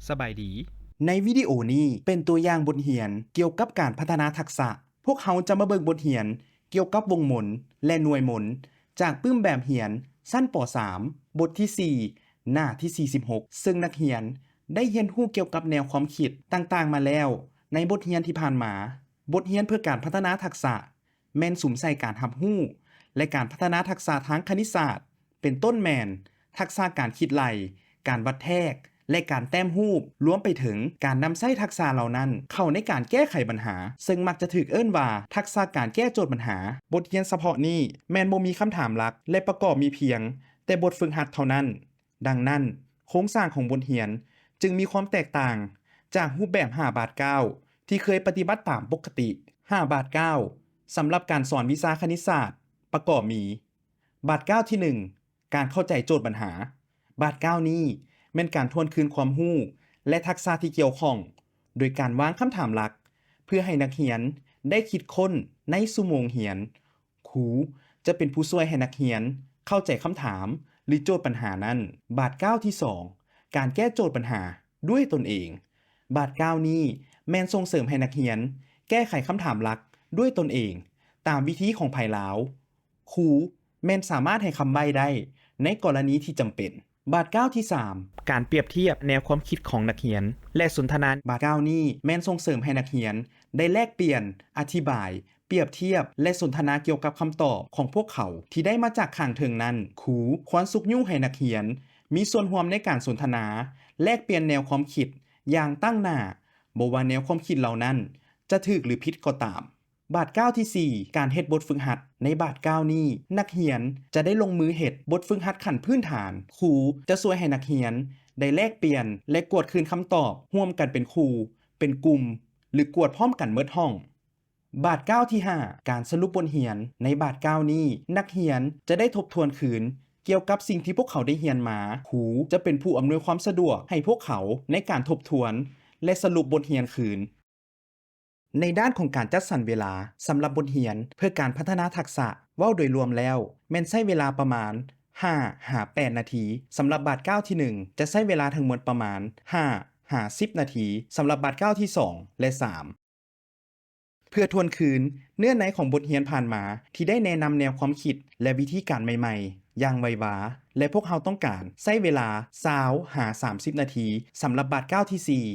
ສະບາຍດີ. ໃນວິດີໂອນີ້ເປັນຕົວຢ່າງບົດຮຽນກ່ຽວກັບການພັດທະນາທັກສະ. ພວກເຮົາຈະມາເບິ່ງບົດຮຽນກ່ຽວກັບວົງມົນ ແລະ ໜ່ວຍມົນ ຈາກປຶ້ມແບບຮຽນຊັ້ນ ປໍສາມ ບົດທີສີ່ ໜ້າທີສີ່ສິບຫົກ ເຊິ່ງນັກຮຽນໄດ້ຮຽນຮູ້ກ່ຽວກັບແນວຄວາມຄິດຕ່າງໆມາແລ້ວໃນບົດຮຽນທີ່ຜ່ານມາ. ບົດຮຽນເພື່ອການພັດທະນາທັກສະ ແມ່ນສຸມໃສ່ການຮັບຮູ້ ແລະ ການພັດທະນາທັກສະທາງຄະນິດສາດ ເປັນຕົ້ນແມ່ນ ທັກສະການຄິດໄລ່, ການວັດແທກ ແລະ ການແຕ້ມຮູບ, ລວມໄປເຖິງການນຳໃຊ້ທັກສະເຫຼົ່ານັ້ນເຂົ້າໃນການແກ້ໄຂບັນຫາ, ເຊິ່ງມັກຈະຖືກເອີ້ນວ່າທັກສະການແກ້ໂຈດບັນຫາ. ບົດຮຽນສະເພາະນີ້ແມ່ນບໍ່ມີຄຳຖາມຫຼັກ ແລະ ປະກອບມີພຽງແຕ່ບົດຝຶກຫັດເທົ່ານັ້ນ. ດັ່ງນັ້ນ, ໂຄງສ້າງຂອງບົດຮຽນຈຶ່ງມີຄວາມແຕກຕ່າງຈາກຮູບແບບຫ້າບາດກ້າວທີ່ເຄີຍປະຕິບັດຕາມປົກກະຕິ. ຫ້າບາດກ້າວ ສຳລັບການສອນວິຊາຄະນິດສາດ ປະກອບມີ ບາດກ້າວທີໜຶ່ງ ການເຂົ້າໃຈໂຈດບັນຫາ. ບາດກ້າວນີ້ແມ່ນການທວນຄືນຄວາມຮູ້ ແລະ ທັກສະທີ່ກ່ຽວຂ້ອງ ໂດຍການວາງຄຳຖາມຫຼັກ ເພື່ອໃຫ້ນັກຮຽນໄດ້ຄິດຄົ້ນໃນຊົ່ວໂມງຮຽນ. ຄູຈະເປັນຜູ້ຊ່ວຍໃຫ້ນັກຮຽນເຂົ້າໃຈຄຳຖາມ ຫຼື ໂຈດບັນຫານັ້ນ. ບາດກ້າວທີສອງ ການແກ້ໂຈດບັນຫາດ້ວຍຕົນເອງ. ບາດກ້າວນີ້ແມ່ນສົ່ງເສີມໃຫ້ນັກຮຽນແກ້ໄຂຄຳຖາມຫຼັກດ້ວຍຕົນເອງ ຕາມວິທີຂອງໃຜລາວ. ຄູແມ່ນສາມາດໃຫ້ຄຳໃບ້ໄດ້ໃນກໍລະນີທີ່ຈຳເປັນ. ບາດກ້າວທີສາມ ການປຽບທຽບແນວຄວາມຄິດຂອງນັກຮຽນ ແລະ ສົນທະນາ. ບາດກ້າວນີ້ແມ່ນສົ່ງເສີມໃຫ້ນັກຮຽນໄດ້ແລກປ່ຽນ, ອະທິບາຍ, ປຽບທຽບ ແລະ ສົນທະນາກ່ຽວກັບຄຳຕອບຂອງພວກເຂົາທີ່ໄດ້ມາຈາກຂ້າງເທິງນັ້ນ. ຄູຄວນຊຸກຍູ້ໃຫ້ນັກຮຽນມີສ່ວນຮ່ວມໃນການສົນທະນາ, ແລກປ່ຽນແນວຄວາມຄິດຢ່າງຕັ້ງໜ້າ, ບໍ່ວ່າແນວຄວາມຄິດເຫຼົ່ານັ້ນຈະຖືກ ຫຼື ຜິດກໍຕາມ. ບາດກ້າວທີສີ່ ການເຮັດບົດຝຶກຫັດ. ໃນບາດກ້າວນີ້ ນັກຮຽນຈະໄດ້ລົງມືເຮັດບົດຝຶກຫັດຂັ້ນພື້ນຖານ. ຄູຈະຊ່ວຍໃຫ້ນັກຮຽນໄດ້ແລກປ່ຽນ ແລະ ກວດຄືນຄຳຕອບຮ່ວມກັນເປັນຄູ່, ເປັນກຸ່ມ ຫຼື ກວດພ້ອມກັນໝົດຫ້ອງ. ບາດກ້າວທີຫ້າ ການສະຫຼຸບບົດຮຽນ. ໃນບາດກ້າວນີ້ ນັກຮຽນຈະໄດ້ທົບທວນຄືນກ່ຽວກັບສິ່ງທີ່ພວກເຂົາໄດ້ຮຽນມາ. ຄູຈະເປັນຜູ້ອຳນວຍຄວາມສະດວກໃຫ້ພວກເຂົາໃນການທົບທວນ ແລະ ສະຫຼຸບບົດຮຽນຄືນ. ໃນດ້ານຂອງການຈັດສັນເວລາສຳລັບບົດຮຽນເພື່ອການພັດທະນາທັກສະ, ເວົ້າໂດຍລວມແລ້ວແມ່ນໃຊ້ເວລາປະມານຫ້າຫາແປດນາທີ. ສຳລັບບາດກ້າວທີໜຶ່ງ ຈະໃຊ້ເວລາທັງໝົດປະມານຫ້າຫາສິບນາທີ. ສຳລັບບາດກ້າວທີສອງ ແລະ ສາມ ເພື່ອທວນຄືນເນື້ອໃນຂອງບົດຮຽນຜ່ານມາທີ່ໄດ້ແນະນຳແນວຄວາມຄິດ ແລະ ວິທີການໃໝ່ໆຢ່າງໄວວາ ແລະ ພວກເຮົາຕ້ອງການໃຊ້ເວລາຊາວຫາສາມສິບນາທີ. ສຳລັບບາດກ້າວທີສີ່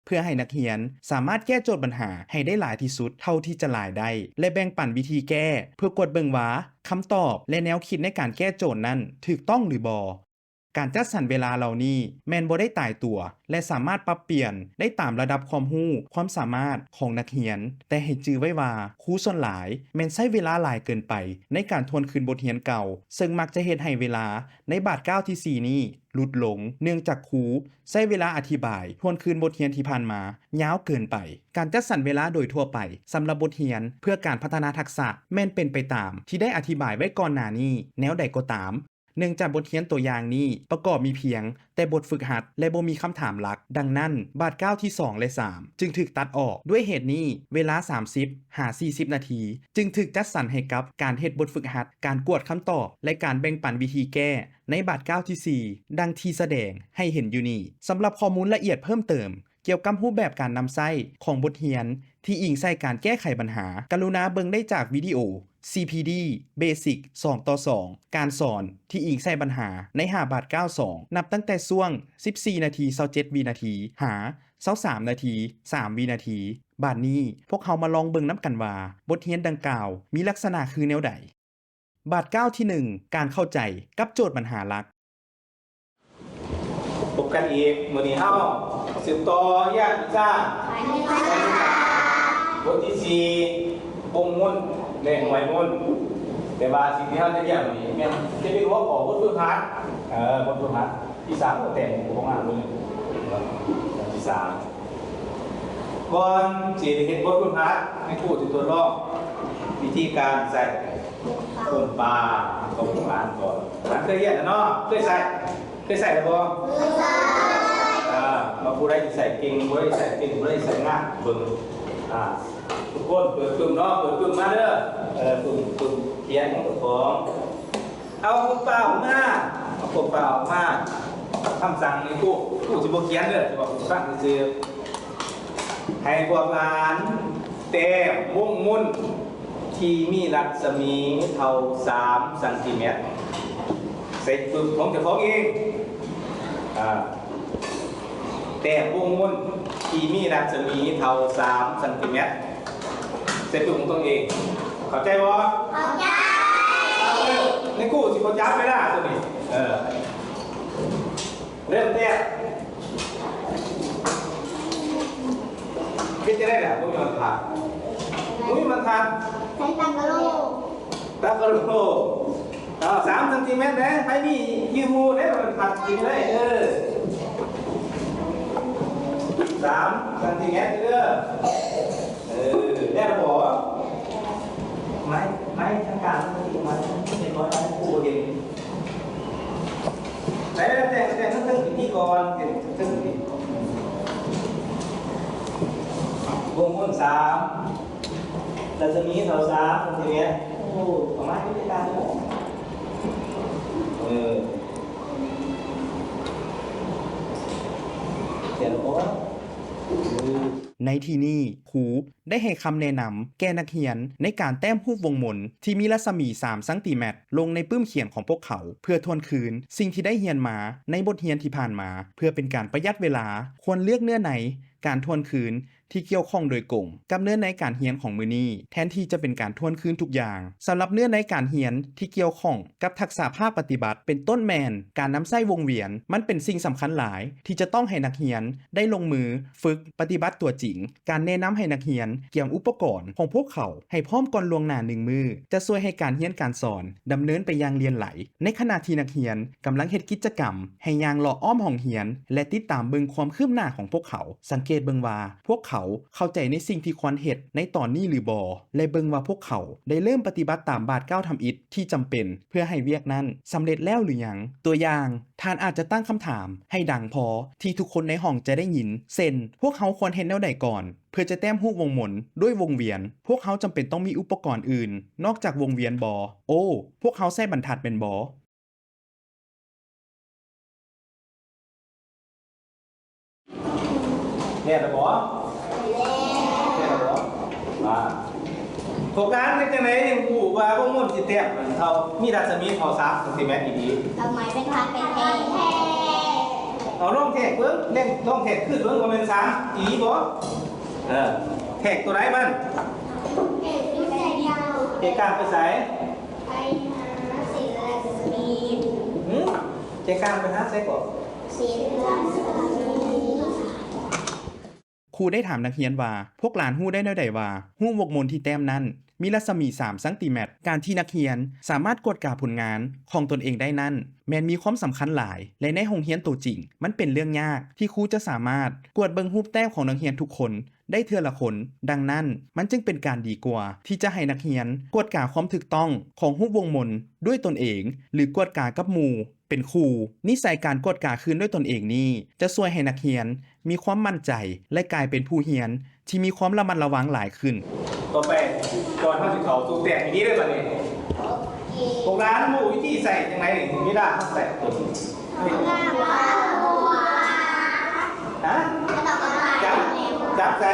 ເພື່ອໃຫ້ນັກຮຽນສາມາດແກ້ໂຈດບັນຫາໃຫ້ໄດ້ຫຼາຍທີ່ສຸດເທົ່າທີ່ຈະຫຼາຍໄດ້ ແລະ ແບ່ງປັນວິທີແກ້ ເພື່ອກວດເບິ່ງວ່າຄຳຕອບ ແລະ ແນວຄິດໃນການແກ້ໂຈດນັ້ນຖືກຕ້ອງ ຫຼື ບໍ່. ການຈັດສັນເວລາເຫຼົ່ານີ້ແມ່ນບໍ່ໄດ້ຕາຍຕົວ ແລະ ສາມາດປັບປ່ຽນໄດ້ຕາມລະດັບຄວາມຮູ້, ຄວາມສາມາດຂອງນັກຮຽນ, ແຕ່ໃຫ້ຈື່ໄວ້ວ່າ ຄູສ່ວນຫຼາຍແມ່ນໃຊ້ເວລາຫຼາຍເກີນໄປໃນການທວນຄືນບົດຮຽນເກົ່າ, ເຊິ່ງມັກຈະເຮັດໃຫ້ເວລາໃນບາດກ້າວທີສີ່ນີ້ ຫຼຸດລົງ ເນື່ອງຈາກຄູໃຊ້ເວລາອະທິບາຍທວນຄືນບົດຮຽນທີ່ຜ່ານມາຍາວເກີນໄປ. ການຈັດສັນເວລາໂດຍທົ່ວໄປສຳລັບບົດຮຽນເພື່ອການພັດທະນາທັກສະແມ່ນເປັນໄປຕາມທີ່ໄດ້ອະທິບາຍໄວ້ກ່ອນໜ້ານີ້. ແນວໃດກໍຕາມ, ເນື່ອງຈາກບົດຮຽນຕົວຢ່າງນີ້ປະກອບມີພຽງແຕ່ບົດຝຶກຫັດ ແລະ ບໍ່ມີຄຳຖາມຫຼັກ, ດັ່ງນັ້ນ ບາດກ້າວທີສອງ ແລະ ສາມ ຈຶ່ງຖືກຕັດອອກ. ດ້ວຍເຫດນີ້, ເວລາສາມສິບຫາສີ່ສິບນາທີຈຶ່ງຖືກຈັດສັນໃຫ້ກັບການເຮັດບົດຝຶກຫັດ, ການກວດຄຳຕອບ ແລະ ການແບ່ງປັນວິທີແກ້ ໃນບາດກ້າວທີສີ່ ດັ່ງທີ່ສະແດງໃຫ້ເຫັນຢູ່ນີ້. ສຳລັບຂໍ້ມູນລະອຽດເພີ່ມເຕີມກ່ຽວກັບຮູບແບບການນຳໃຊ້ຂອງບົດຮຽນທີ່ອີງໃສ່ການແກ້ໄຂບັນຫາ, ກະລຸນາເບິ່ງໄດ້ຈາກວິດີໂອ ຊີພີດີ ເບສິກ ສອງຕໍ່ສອງ ການສອນທີ່ອີງໃສ່ບັນຫາໃນຫ້າບາດກ້າວສອງ ນັບຕັ້ງແຕ່ຊ່ວງສິບສີ່ນາທີ ຊາວເຈັດວິນາທີ ຫາ ຊາວສາມນາທີ ສາມວິນາທີ. ບາດນີ້ພວກເຮົາມາລອງເບິ່ງນຳກັນວ່າ ບົດຮຽນດັ່ງກ່າວມີລັກສະນະຄືແນວໃດ. ບາດກ້າວທີໜຶ່ງ ການເຂົ້າໃຈກັບໂຈດບັນຫາຫຼັກ. ພົບກັນອີກ ມື້ນີ້ເຮົາສືບຕໍ່ຮຽນວິຊາບົດທີສີ່ ວົງມົນ ແລະ ໜ່ວຍມົນ. ແຕ່ວ່າສິ່ງທີ່ເຮົາຈະຮຽນມື້ນີ້ແມ່ນຈະເປັນຫົວຂໍ້ບົດຝຶກຫັດ, ເອີ ບົດຝຶກຫັດ ທີ່ສາມ ໂອ້ ແຕ້ມກໍບໍ່ງາມເລີຍ ທີ່ສາມ. ກ່ອນຊິໄດ້ເຮັດບົດຝຶກຫັດ, ໃຫ້ຄູຊິທົດລອງວິທີການໃຊ້ຕົ້ນປາ ຕ້ອງອ່ານກ່ອນ. ເຄີຍຮຽນແລ້ວເນາະ? ເຄີຍໃຊ້? ເຄີຍໃຊ້ແລ້ວບໍ່? ເຄີຍໃຊ້. ເອີ ວ່າຜູ້ໃດຊິໃຊ້ເກັ່ງ, ຜູ້ໃດໃຊ້ເກັ່ງ, ຜູ້ໃດໃຊ້ງາມ, ເບິ່ງ. ອ່າ ທຸກຄົນເປີດປຶ້ມເນາະ, ເປີດປຶ້ມມາເດີ. ເອີ ປຶ້ມ, ປຶ້ມຂຽນຂອງເຈົ້າຂອງ. ເອົາປຶ້ມປາອອກມາ, ເອົາປຶ້ມປາອອກມາ. ຄຳສັ່ງນີ້ ຄູ ຄູຊິບໍ່ຂຽນເດີ ຊິບອກໃຫ້ຟັງຊື່ໆ. ໃຫ້ພວກຫຼານແຕ້ມວົງມົນທີ່ມີລັດສະໝີເທົ່າສາມຊັງຕີແມັດ ໃສ່ປຶ້ມຂອງເຈົ້າຂອງເອງ. ອາ ແຕ້ມວົງມົນທີ່ມີລັດສະໝີເທົ່າສາມຊັງຕີແມັດ ໃສ່ປຶ້ມຂອງຕົນເອງ. ເຂົ້າໃຈບໍ່? ເຂົ້າໃຈ. ເອີ ໃນຄູຊິບໍ່ຈັບເວລາຕົວນີ້. ເອີ ເລີ່ມແຕ້ມ. ເຮັດຈັ່ງໃດລະ? ບໍ່ມີບານທັດ ບໍ່ມີບານທັດ. ໃຊ້ຕາກະໂຫຼ. ຕາກະໂຫຼ. ເອົາ ສາມຊັງຕີແມັດເດ້. ໃຜມີຢືມໝູ່ເດ້ ມັນພັດກິນໄດ້. ເອີ ສາມຊັງຕີແມັດເດີ. ເອີ ແລ້ວບໍ່? ໄມ້ ໄມ້ທາງກາງມັນຕິດມາ ເຫັນບໍ່? ໃຫ້ຄູເຫັນ. ໄປ ແຕ່ງ ແຕ່ງເທິງໆ ພິທີກອນ ເຫັນເທິງໆ ນີ້ ວົງມົນສາມ ລັດສະໝີເທົ່າສາມ ເຫັນໄໝ? ໂອ້ ປະມານນີ້ຄືກັນເນາະ. ເອີ ຂຽນບໍ່? ໃນທີ່ນີ້ ຄູໄດ້ໃຫ້ຄຳແນະນຳແກ່ນັກຮຽນໃນການແຕ້ມຮູບວົງມົນທີ່ມີລັດສະໝີສາມຊັງຕີແມັດລົງໃນປຶ້ມຂຽນຂອງພວກເຂົາ ເພື່ອທວນຄືນສິ່ງທີ່ໄດ້ຮຽນມາໃນບົດຮຽນທີ່ຜ່ານມາ. ເພື່ອເປັນການປະຢັດເວລາ, ຄວນເລືອກເນື້ອໃນການທວນຄືນ ທີ່ກ່ຽວຂ້ອງໂດຍກົງກັບເນື້ອໃນການຮຽນຂອງມື້ນີ້ ແທນທີ່ຈະເປັນການທວນຄືນທຸກຢ່າງ. ສຳລັບເນື້ອໃນການຮຽນທີ່ກ່ຽວຂ້ອງກັບທັກສະພາກປະຕິບັດ ເປັນຕົ້ນແມ່ນການນຳໃຊ້ວົງວຽນ, ມັນເປັນສິ່ງສຳຄັນຫຼາຍທີ່ຈະຕ້ອງໃຫ້ນັກຮຽນໄດ້ລົງມືຝຶກປະຕິບັດຕົວຈິງ. ການແນະນຳໃຫ້ນັກຮຽນກຽມອຸປະກອນຂອງພວກເຂົາໃຫ້ພ້ອມກ່ອນລ່ວງໜ້າໜຶ່ງມື້ ຈະຊ່ວຍໃຫ້ການຮຽນການສອນດຳເນີນໄປຢ່າງຫຼຽນໄຫຼ. ໃນຂະນະທີ່ນັກຮຽນກຳລັງເຮັດກິດຈະກຳ ໃຫ້ຍ່າງເລາະອ້ອມຫ້ອງຮຽນ ແລະ ຕິດຕາມເບິ່ງຄວາມຄືບໜ້າຂອງພວກເຂົາ. ສັງເກດເບິ່ງວ່າພວກເຂົາເຂົ້າໃຈໃນສິ່ງທີ່ຄວນເຮັດໃນຕອນນີ້ຫຼືບໍ່ ແລະ ເບິ່ງວ່າພວກເຂົາໄດ້ເລີ່ມປະຕິບັດຕາມບາດກ້າວທຳອິດທີ່ຈຳເປັນເພື່ອໃຫ້ວຽກນັ້ນສຳເລັດແລ້ວຫຼືຍັງ. ຕົວຢ່າງ, ທ່ານອາດຈະຕັ້ງຄຳຖາມໃຫ້ດັງພໍທີ່ທຸກຄົນໃນຫ້ອງຈະໄດ້ຍິນ, ເຊັ່ນ, ພວກເຮົາຄວນເຮັດແນວໃດກ່ອນ ເພື່ອຈະແຕ້ມຮູບວົງມົນດ້ວຍວົງວຽນ? ພວກເຮົາຈຳເປັນຕ້ອງມີອຸປະກອນອື່ນນອກຈາກວົງວຽນບໍ່? ໂອ້, ພວກເຮົາໃຊ້ບັນທັດແມ່ນບໍ່? ແມ່ນແລ້ວບໍ່? ແມ່ນແລ້ວບໍ່? ວ່າ ພວກຫຼານເຮັດຈັ່ງໃດຈຶ່ງຮູ້ວ່າວົງມົນຊິແຕ້ມເທົ່າ ມີລັດສະໝີເທົ່າສາມຊັງຕີແມັດອີ່ຫຼີ? ເອົາໄມ້ບັນທັດໄປແທກ. ເອົາລອງແທກເບິ່ງ, ລອງແທກຄືນເບິ່ງວ່າແມ່ນສາມອີ່ຫຼີບໍ່? ເອີ ແທກຕົວໃດມັນ? ເຈກາງໄປໃສ? ໄປຫາເສນລັດສະໝີ. ຫື? ເຈກາງໄປຫາໃສເກາະ? ເສນລັດສະໝີ. ຄູໄດ້ຖາມນັກຮຽນວ່າ ພວກຫຼານຮູ້ໄດ້ແນວໃດວ່າຮູບວົງມົນທີ່ແຕ້ມນັ້ນມີລັດສະໝີສາມຊັງຕີແມັດ? ການທີ່ນັກຮຽນສາມາດກວດກາຜົນງານຂອງຕົນເອງໄດ້ນັ້ນ ແມ່ນມີຄວາມສຳຄັນຫຼາຍ ແລະ ໃນໂຮງຮຽນໂຕຈິງ ມັນເປັນເລື່ອງຍາກທີ່ຄູຈະສາມາດກວດເບິ່ງຮູບແຕ້ມຂອງນັກຮຽນທຸກຄົນ ໄດ້ເທື່ອລະຄົນ. ດັ່ງນັ້ນ, ມັນຈຶ່ງເປັນການດີກວ່າທີ່ຈະໃຫ້ນັກຮຽນກວດກາຄວາມຖືກຕ້ອງຂອງຮູບວົງມົນດ້ວຍຕົນເອງ ຫຼື ກວດກາກັບໝູ່ເປັນຄູ່. ນິໄສການກວດກາຄືນດ້ວຍຕົນເອງນີ້ ຈະຊ່ວຍໃຫ້ນັກຮຽນມີຄວາມໝັ້ນໃຈ ແລະ ກາຍເປັນຜູ້ຮຽນທີ່ມີຄວາມລະມັດລະວັງຫຼາຍຂຶ້ນ. ຕໍ່ໄປ, ກ່ອນເຮົາຊິເຂົ້າສູ່ແຕ້ມອີ່ຫຼີເດີບັດນີ້, ພວກຫຼານຮູ້ວິທີໃຊ້ຈັ່ງໃດນີ້? ເວລາເຮົາໃຊ້ຕົວນີ້ ຮະ? ຈັບ ຈັບໃສ?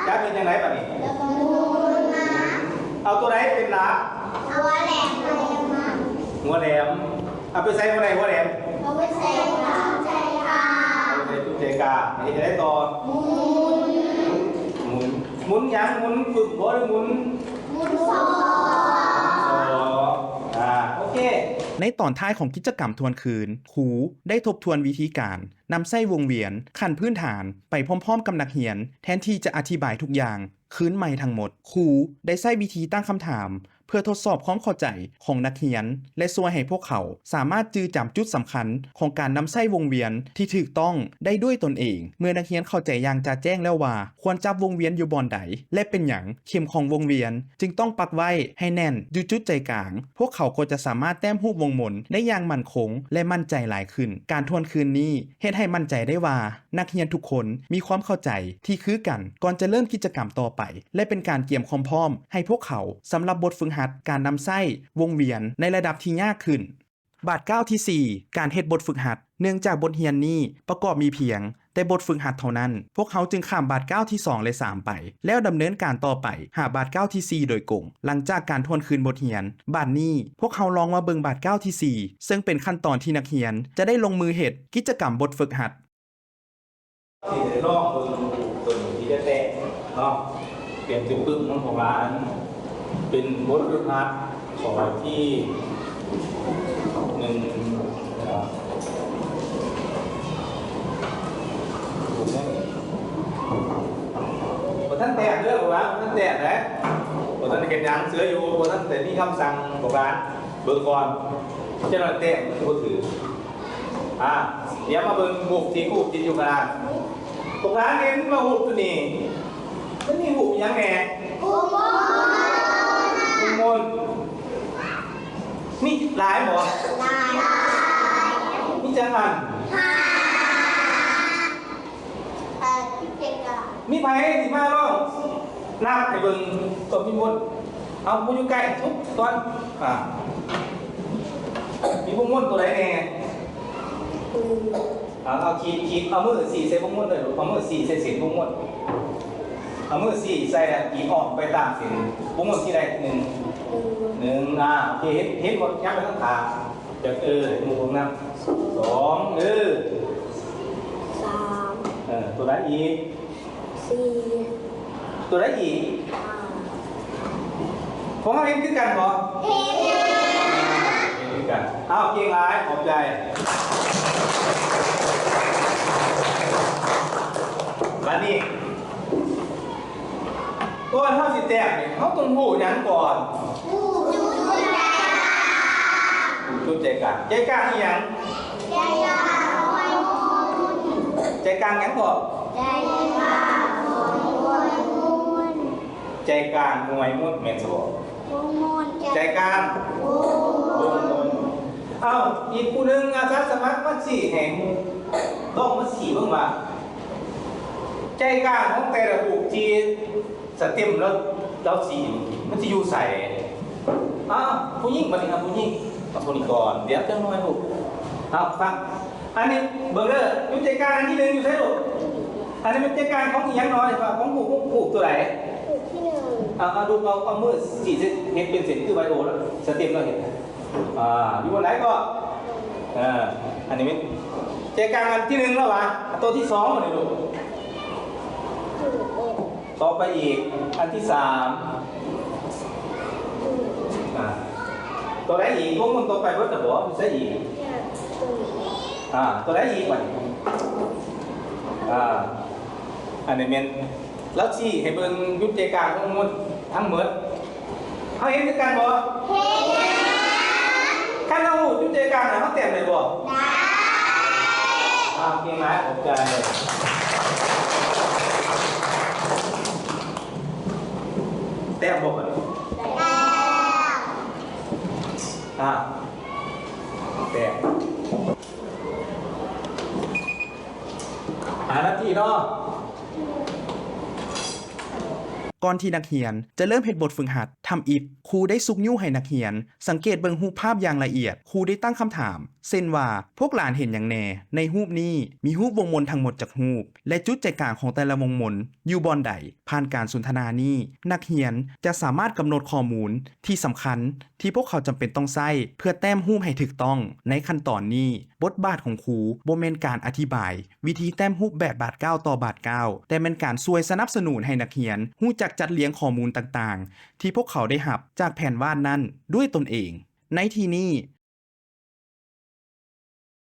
ຈັບເຮັດຈັ່ງໃດບາດນີ້? ເອົາຕົວໃດເປັນຫຼັກ? ຫົວແຫຼມ. ຫົວແຫຼມ. ເອົາໄປໃສບໍ່ໄດ້ຫົວແຫຼມ? ເອົາໄປໃສ່ຕູ້ໃຈກາ. ເອົາໄປໃສ່ຕູ້ໃຈກາ. ເຮັດຈັ່ງໃດຕໍ່? ໝູນ. ໝູນ. ໝູນຫຍັງ? ໝູນປຶ້ມບໍ່ ຫຼື ໝູນ? ໝູນຊໍ. ໝູນຊໍ. ອາ ໂອເຄ. ໃນຕອນທ້າຍຂອງກິດຈະກຳທວນຄືນ, ຄູໄດ້ທົບທວນວິທີການ ນຳໃຊ້ວົງວຽນຂັ້ນພື້ນຖານໄປພ້ອມໆກັບນັກຮຽນ, ແທນທີ່ຈະອະທິບາຍທຸກຢ່າງຄືນໃໝ່ທັງໝົດ. ຄູໄດ້ໃຊ້ວິທີຕັ້ງຄຳຖາມເພື່ອທົດສອບຄວາມເຂົ້າໃຈຂອງນັກຮຽນ ແລະ ຊ່ວຍໃຫ້ພວກເຂົາສາມາດຈື່ຈຳຈຸດສຳຄັນຂອງການນຳໃຊ້ວົງວຽນທີ່ຖືກຕ້ອງໄດ້ດ້ວຍຕົນເອງ. ເມື່ອນັກຮຽນເຂົ້າໃຈຢ່າງຈະແຈ້ງແລ້ວວ່າຄວນຈັບວົງວຽນຢູ່ບ່ອນໃດ ແລະ ເປັນຫຍັງເຂັມຂອງວົງວຽນຈຶ່ງຕ້ອງປັກໄວ້ໃຫ້ແໜ້ນຢູ່ຈຸດໃຈກາງ, ພວກເຂົາກໍຈະສາມາດແຕ້ມຮູບວົງມົນໄດ້ຢ່າງໝັ້ນຄົງ ແລະ ໝັ້ນໃຈຫຼາຍຂຶ້ນ. ການທວນຄືນນີ້ເຮັດໃຫ້ໝັ້ນໃຈໄດ້ວ່າ ນັກຮຽນທຸກຄົນມີຄວາມເຂົ້າໃຈທີ່ຄືກັນກ່ອນຈະເລີ່ມກິດຈະກຳຕໍ່ໄປ ແລະ ເປັນການກຽມຄວາມພ້ອມໃຫ້ພວກເຂົາສຳລັບບົດຝຶກຫັດການນຳໃຊ້ວົງວຽນໃນລະດັບທີ່ຍາກຂຶ້ນ. ບາດກ້າວທີສີ່ ການເຮັດບົດຝຶກຫັດ. ເນື່ອງຈາກບົດຮຽນນີ້ປະກອບມີພຽງແຕ່ບົດຝຶກຫັດເທົ່ານັ້ນ, ພວກເຮົາຈຶ່ງຂ້າມບາດກ້າວທີສອງ ແລະ ສາມ ໄປ, ແລ້ວດຳເນີນການຕໍ່ໄປຫາບາດກ້າວທີສີ່ໂດຍກົງ. ຫຼັງຈາກການທວນຄືນບົດຮຽນ, ບາດນີ້ພວກເຮົາລອງມາເບິ່ງບາດກ້າວທີສີ່ ເຊິ່ງເປັນຂັ້ນຕອນທີ່ນັກຮຽນຈະໄດ້ລົງມືເຮັດກິດຈະກຳບົດຝຶກຫັດ. ຊິໄດ້ລອງເບິ່ງຕົວນີ້ທີ່ຈະແຕກເນາະ, ຕຽມຊິປຶ້ມນຳພວກຫຼານ. ເປັນບົດຝຶກຫັດຂໍ້ທີໜຶ່ງເນາະ. ບໍ່ທັນແຕກເດີພວກຫຼານ, ບໍ່ທັນແຕກເດ້. ບໍ່ທັນໄດ້ເຮັດຫຍັງ, ເຊື່ອຢູ່ ບໍ່ທັນໄດ້ມີຄຳສັ່ງພວກຫຼານ. ເບິ່ງກ່ອນ, ຈັກໜ້ອຍແຕ້ມຄືບໍ່ຖືກ. ອ່າ, ດຽວມາເບິ່ງຮູບທີ່ຄູຕິດຢູ່ກະດານ. ພວກຫຼານເຫັນວ່າຮູບຕົວນີ້ ມັນມີຮູບອີ່ຫຍັງແດ່? ວົງມົນ. ວົງມົນ. ມີຫຼາຍບໍ່? ຫຼາຍ. ມີຈັກອັນ? ຫ້າ. ມີໃຜຊິມາລອງນັບໃຫ້ເບິ່ງຕົວມີມົນ? ເອົາຜູ້ຢູ່ໃກ້ສຸດກ່ອນ. ອ່າ, ມີວົງມົນຕົວໃດແດ່? ໜຶ່ງ. ເອົາ, ເອົາຂີດ, ຂີດ, ເອົາມືຊີ້ໃສ່ວົງມົນເລີຍລູກ, ເອົາມືຊີ້ໃສ່ເສັ້ນວົງມົນ, ເອົາມືຊີ້ໃສ່ແລ້ວຂີດອ້ອມໄປຕາມເສັ້ນວົງມົນທີ່ໃດ? ໜຶ່ງ. ໜຶ່ງ. ໜຶ່ງ. ອ່າ, ໂອເຄ, ເຫັນ, ເຫັນບໍ່? ຍັບໄປທາງຂ້າງ. ຈະເອີ ໃຫ້ໝູ່ເບິ່ງນຳ. ສອງ. ເອີ ສາມ. ເອີ ຕົວໃດອີກ? ສີ່. ຕົວໃດອີກ? ຫ້າ. ພວກເຮົາເຫັນຄືກັນບໍ່? ເຫັນ. ເຫັນຄືກັນ. ອ້າວ, ເກັ່ງຫຼາຍ, ຂອບໃຈ. ບາດນີ້ ກ່ອນເຮົາຊິແຕ້ມນີ້ ເຮົາຕ້ອງຮູ້ຫຍັງກ່ອນ? ຮູ້ຈຸດໃຈກາງ. ຮູ້ຈຸດໃຈກາງ. ໃຈກາງອີ່ຫຍັງ? ໃຈກາງຫອຍມຸ້ນ. ໃຈກາງຫຍັງເກາະ? ໃຈກາງຫອຍມຸ້ນ. ໃຈກາງຫອຍມຸ້ນແມ່ນຊະບໍ່? ວົງມົນ. ໃຈກາງວົງມົນ. ເອົ້າ, ອີກຜູ້ໜຶ່ງອາສາສະໝັກມາຊີ້ໃຫ້ໝູ່, ລອງມາຊີ້ເບິ່ງວ່າ ໃຈກາງຂອງແຕ່ລະຮູບທີ່ສະເຕັມລາວ, ລາວຊີ້ ມັນຊິຢູ່ໃສ? ອ້າວ, ຜູ້ຍິງ, ບັດນີ້ຫາຜູ້ຍິງ. ເອົາຜູ້ນີ້ກ່ອນ, ດຽວຈັກໜ້ອຍລູກ. ເອົາ, ຟັງ. ອັນນີ້ເບິ່ງເດີ, ຢູ່ໃຈກາງອັນທີໜຶ່ງຢູ່ໃສລູກ? ອັນນີ້ແມ່ນໃຈກາງຂອງອີ່ຫຍັງໜໍ? ຂອງຮູບ, ຮູບ, ຮູບຕົວໃດ? ຮູບທີໜຶ່ງ. ເອົາ, ເອົາລູກ, ເອົາ, ເອົາມືຊີ້ເຮັດເປັນເສັ້ນຄືໄບໂອລະ, ສະເຕັມລາວເຮັດ. ອ່າ, ຢູ່ບ່ອນໃດເກາະ? ເອີ, ອັນນີ້ແມ່ນໃຈກາງອັນທີໜຶ່ງແລ້ວຫວາ? ຕົວທີສອງບັດນີ້ລູກ. ຕໍ່ໄປອີກ, ອັນທີສາມ. ອ່າ, ຕົວໃດອີກ? ວົງມັນຕໍ່ໄປເບິດແລ້ວບໍ່? ຢູ່ໃສອີກ? ອ່າ, ຕົວໃດອີກບັດນີ້? ອ່າ, ອັນນີ້ແມ່ນ ລາວຊີ້ໃຫ້ເບິ່ງຢູ່ໃຈກາງຂອງມັນທັງໝົດ. ເຮົາເຫັນຄືກັນບໍ່? ເຫັນ. ຄັນເຮົາຮູ້ຈຸດໃຈກາງນະ ເຮົາແຕ້ມໄດ້ບໍ່? ໄດ້. ອ່າ, ເກັ່ງຫຼາຍ, ຂອບໃຈ. ແຕ້ມບໍ່ບັດນີ້? ແຕ້ມ. ອ່າ, ແຕ້ມ. ຫ້ານາທີເນາະ. ກ່ອນທີ່ນັກຮຽນຈະເລີ່ມເຮັດບົດຝຶກຫັດ, ທຳອິດ ຄູໄດ້ຊຸກຍູ້ໃຫ້ນັກຮຽນສັງເກດເບິ່ງຮູບພາບຢ່າງລະອຽດ. ຄູໄດ້ຕັ້ງຄຳຖາມ ເຊັ່ນວ່າ ພວກຫຼານເຫັນຫຍັງແດ່ໃນຮູບນີ້? ມີຮູບວົງມົນທັງໝົດຈັກຮູບ? ແລະ ຈຸດໃຈກາງຂອງແຕ່ລະວົງມົນຢູ່ບ່ອນໃດ? ຜ່ານການສົນທະນານີ້, ນັກຮຽນຈະສາມາດກຳນົດຂໍ້ມູນທີ່ສຳຄັນ ທີ່ພວກເຂົາຈຳເປັນຕ້ອງໃຊ້ເພື່ອແຕ້ມຮູບໃຫ້ຖືກຕ້ອງ. ໃນຂັ້ນຕອນນີ້, ບົດບາດຂອງຄູບໍ່ແມ່ນການອະທິບາຍວິທີແຕ້ມຮູບແບບບາດກ້າວຕໍ່ບາດກ້າວ, ແຕ່ແມ່ນການຊ່ວຍສະໜັບສະໜູນໃຫ້ນັກຮຽນຮູ້ຈັກຈັດລຽງຂໍ້ມູນຕ່າງໆ ທີ່ພວກເຂົາໄດ້ຮັບຈາກແຜນວາດນັ້ນດ້ວຍຕົນເອງ. ໃນທີ່ນີ້,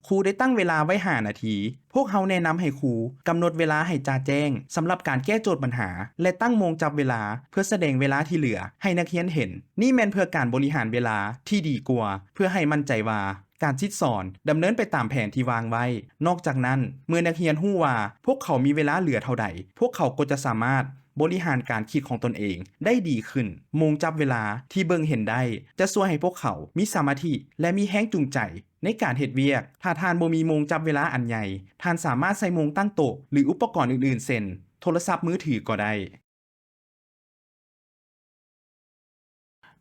ຄູໄດ້ຕັ້ງເວລາໄວ້ຫ້ານາທີ. ພວກເຮົາແນະນຳໃຫ້ຄູກຳນົດເວລາໃຫ້ຈະແຈ້ງສຳລັບການແກ້ໂຈດບັນຫາ ແລະ ຕັ້ງໂມງຈັບເວລາເພື່ອສະແດງເວລາທີ່ເຫຼືອໃຫ້ນັກຮຽນເຫັນ. ນີ້ແມ່ນເພື່ອການບໍລິຫານເວລາທີ່ດີກວ່າ, ເພື່ອໃຫ້ໝັ້ນໃຈວ່າການສິດສອນດຳເນີນໄປຕາມແຜນທີ່ວາງໄວ້. ນອກຈາກນັ້ນ, ເມື່ອນັກຮຽນຮູ້ວ່າພວກເຂົາມີເວລາເຫຼືອເທົ່າໃດ, ພວກເຂົາກໍຈະສາມາດ ບໍລິຫານການຄິດຂອງຕົນເອງໄດ້ດີຂຶ້ນ. ໂມງຈັບເວລາທີ່ເບິ່ງເຫັນໄດ້ຈະຊ່ວຍໃຫ້ພວກເຂົາມີສະມາທິ ແລະ ມີແຮງຈູງໃຈໃນການເຮັດວຽກ. ຖ້າທ່ານບໍ່ມີໂມງຈັບເວລາອັນໃຫຍ່, ທ່ານສາມາດໃຊ້ໂມງຕັ້ງໂຕະ ຫຼື ອຸປະກອນອື່ນໆ ເຊັ່ນ ໂທລະສັບມືຖືກໍໄດ້.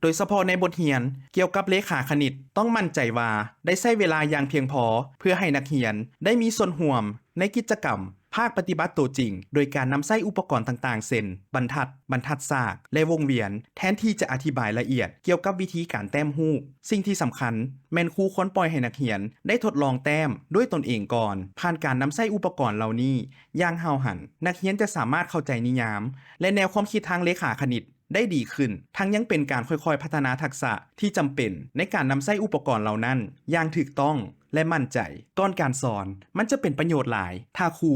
ໂດຍສະເພາະໃນບົດຮຽນກ່ຽວກັບເລຂາຄະນິດ, ຕ້ອງໝັ້ນໃຈວ່າໄດ້ໃຊ້ເວລາຢ່າງພຽງພໍເພື່ອໃຫ້ນັກຮຽນໄດ້ມີສ່ວນຮ່ວມໃນກິດຈະກຳພາກປະຕິບັດໂຕຈິງ, ໂດຍການນຳໃຊ້ອຸປະກອນຕ່າງໆ ເຊັ່ນ ບັນທັດ, ບັນທັດສາກ ແລະ ວົງວຽນ, ແທນທີ່ຈະອະທິບາຍລະອຽດກ່ຽວກັບວິທີການແຕ້ມຮູບ. ສິ່ງທີ່ສຳຄັນແມ່ນຄູຄວນປ່ອຍໃຫ້ນັກຮຽນໄດ້ທົດລອງແຕ້ມດ້ວຍຕົນເອງກ່ອນ. ຜ່ານການນຳໃຊ້ອຸປະກອນເຫຼົ່ານີ້ຢ່າງຫ້າວຫັນ, ນັກຮຽນຈະສາມາດເຂົ້າໃຈນິຍາມ ແລະ ແນວຄວາມຄິດທາງເລຂາຄະນິດ ໄດ້ດີຂຶ້ນ, ທັງຍັງເປັນການຄ່ອຍໆພັດທະນາທັກສະທີ່ຈຳເປັນໃນການນຳໃຊ້ອຸປະກອນເຫຼົ່ານັ້ນຢ່າງຖືກຕ້ອງ ແລະ ໝັ້ນໃຈ. ກ່ອນການສອນ, ມັນຈະເປັນປະໂຫຍດຫຼາຍຖ້າຄູ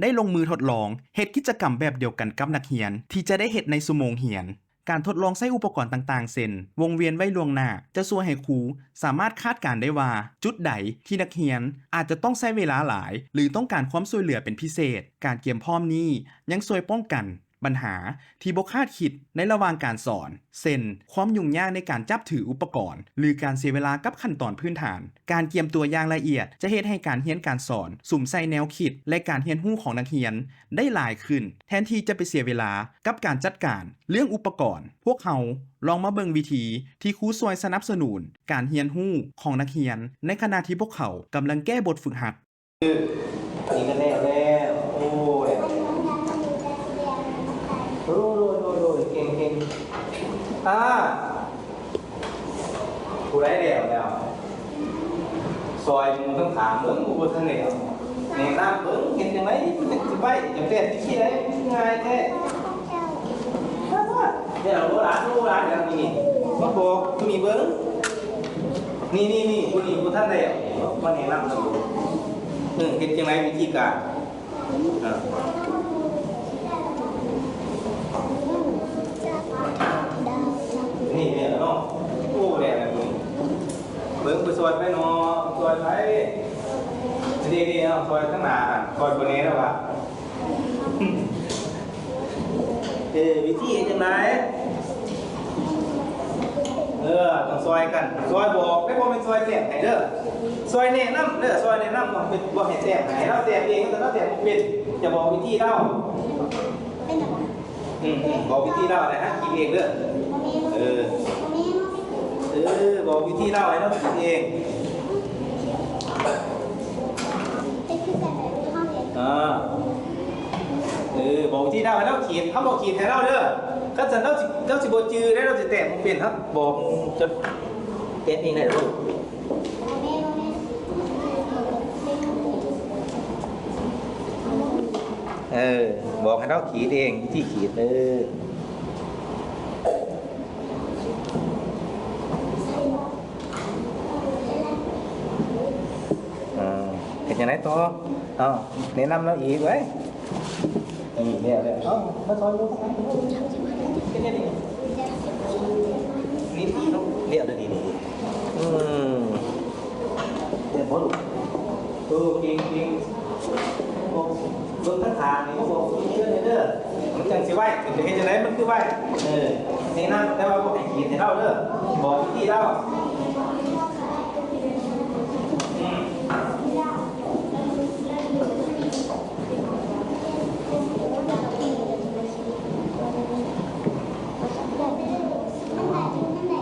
ໄດ້ລົງມືທົດລອງເຮັດກິດຈະກຳແບບດຽວກັນກັບນັກຮຽນທີ່ຈະໄດ້ເຮັດໃນຊົ່ວໂມງຮຽນ. ການທົດລອງໃຊ້ອຸປະກອນຕ່າງໆ ເຊັ່ນ ວົງວຽນໄວ້ລ່ວງໜ້າ ຈະຊ່ວຍໃຫ້ຄູສາມາດຄາດການໄດ້ວ່າຈຸດໃດທີ່ນັກຮຽນອາດຈະຕ້ອງໃຊ້ເວລາຫຼາຍ ຫຼື ຕ້ອງການຄວາມຊ່ວຍເຫຼືອເປັນພິເສດ. ການກຽມພ້ອມນີ້ຍັງຊ່ວຍປ້ອງກັນ ບັນຫາທີ່ບໍ່ຄາດຄິດໃນລະຫວ່າງການສອນ ເຊັ່ນ ຄວາມຫຍຸ້ງຍາກໃນການຈັບຖືອຸປະກອນ ຫຼື ການເສຍເວລາກັບຂັ້ນຕອນພື້ນຖານ. ການກຽມຕົວຢ່າງລະອຽດຈະເຮັດໃຫ້ການຮຽນການສອນສຸມໃສ່ແນວຄິດ ແລະ ການຮຽນຮູ້ຂອງນັກຮຽນໄດ້ຫຼາຍຂຶ້ນ, ແທນທີ່ຈະໄປເສຍເວລາກັບການຈັດການເລື່ອງອຸປະກອນ. ພວກເຮົາລອງມາເບິ່ງວິທີທີ່ຄູຊ່ວຍສະໜັບສະໜູນການຮຽນຮູ້ຂອງນັກຮຽນ ໃນຂະນະທີ່ພວກເຂົາກຳລັງແກ້ບົດຝຶກຫັດ. ນີ້ກໍແລ້ວແລ້ວ. ໂອ້ຍ ໂດຍ ໂດຍ ໂດຍ ເກັ່ງ ເກັ່ງ. ອ່າ ຜູ້ໃດແລ້ວແລ້ວ ຊ່ອຍໝູ່ຂ້າງໆເບິ່ງ ຜູ້ບໍ່ທັນແລ້ວ ແນະນຳເບິ່ງ ເຮັດຈັ່ງໃດມັນຈັ່ງຊິໄວ ຈະແປນວິທີໃດ ງ່າຍແທ້. ແລ້ວໂບລານ ໂບລານ ແລ້ວນີ້ ມາບອກຜູ້ນີ້ເບິ່ງ. ນີ້ ນີ້ ນີ້ ຜູ້ນີ້ບໍ່ທັນໄດ້ ມາແນະນຳນຳ. ເອີ ເຮັດຈັ່ງໃດວິທີການ? ເອີ ນີ້ ນີ້ເນາະ. ໂອ້ ແລ້ວ ແລ້ວ ເບິ່ງ ໄປຊ່ອຍໄປເນາະ ຊ່ອຍໄປ. ນີ້ ນີ້ ເອົາ ຊ່ອຍທາງໜ້າຫັ້ນ ຊ່ອຍບໍ່ແນ່ແລ້ວວ່າ. ເອີ ວິທີເຮັດຈັ່ງໃດ? ເອີ ຕ້ອງຊ່ອຍກັນ ຊ່ອຍບອກເດ້ ບໍ່ແມ່ນຊ່ອຍແຕ້ມໃຫ້ເດີ ຊ່ອຍແນະນຳເດີ ຊ່ອຍແນະນຳ ບໍ່ໃຫ້ແຕ້ມໃຫ້ ລາວແຕ້ມເອງ ລາວແຕ້ມບໍ່ເປັນ ຈະບອກວິທີລາວ. ອືມ ບອກວິທີລາວນະ ຄິດເອງເດີ. ເອີ ເອີ ບອກວິທີລາວໃຫ້ລາວຄິດເອງ. ອ່າ ເອີ ບອກວິທີລາວໃຫ້ລາວຂີດ ເຮົາບໍ່ຂີດໃຫ້ລາວເດີ. ຄັນຊັ້ນລາວຊິ ລາວຊິບໍ່ຈື່ເດ້ ລາວຊິແຕ້ມບໍ່ເປັນ. ເຮົາບອກຈະແຕ້ມເອງໄດ້ບໍ່? ເອີ ບອກໃຫ້ລາວຂີດເອງ ວິທີຂີດ ເອີ. ອ່າ ເຮັດຈັ່ງໃດຕໍ່? ເອົາ ແນະນຳລາວອີກເວີຍ. ນີ້ ແລ້ວ ແລ້ວ ເອົາ ມາຊ່ອຍໝູ່ທາງໃນ ເຮັດຈັ່ງໃດ? ນີ້ ນີ້ ນີ້ ນີ້ ອືມ ເຫັນບໍ່ລູກ? ເອີ ເກັ່ງ ເກັ່ງ. ໂອ້ ເບິ່ງທາງຂ້າງນີ້ ບອກເພິ່ນເດີ ມັນຈັ່ງຊິໄວ. ເປັນເຮັດຈັ່ງໃດມັນຄືໄວ? ເອີ ແນະນຳ ແຕ່ວ່າບໍ່ໃຫ້ຂີດໃຫ້ລາວເດີ ບອກວິທີລາວ. ອືມ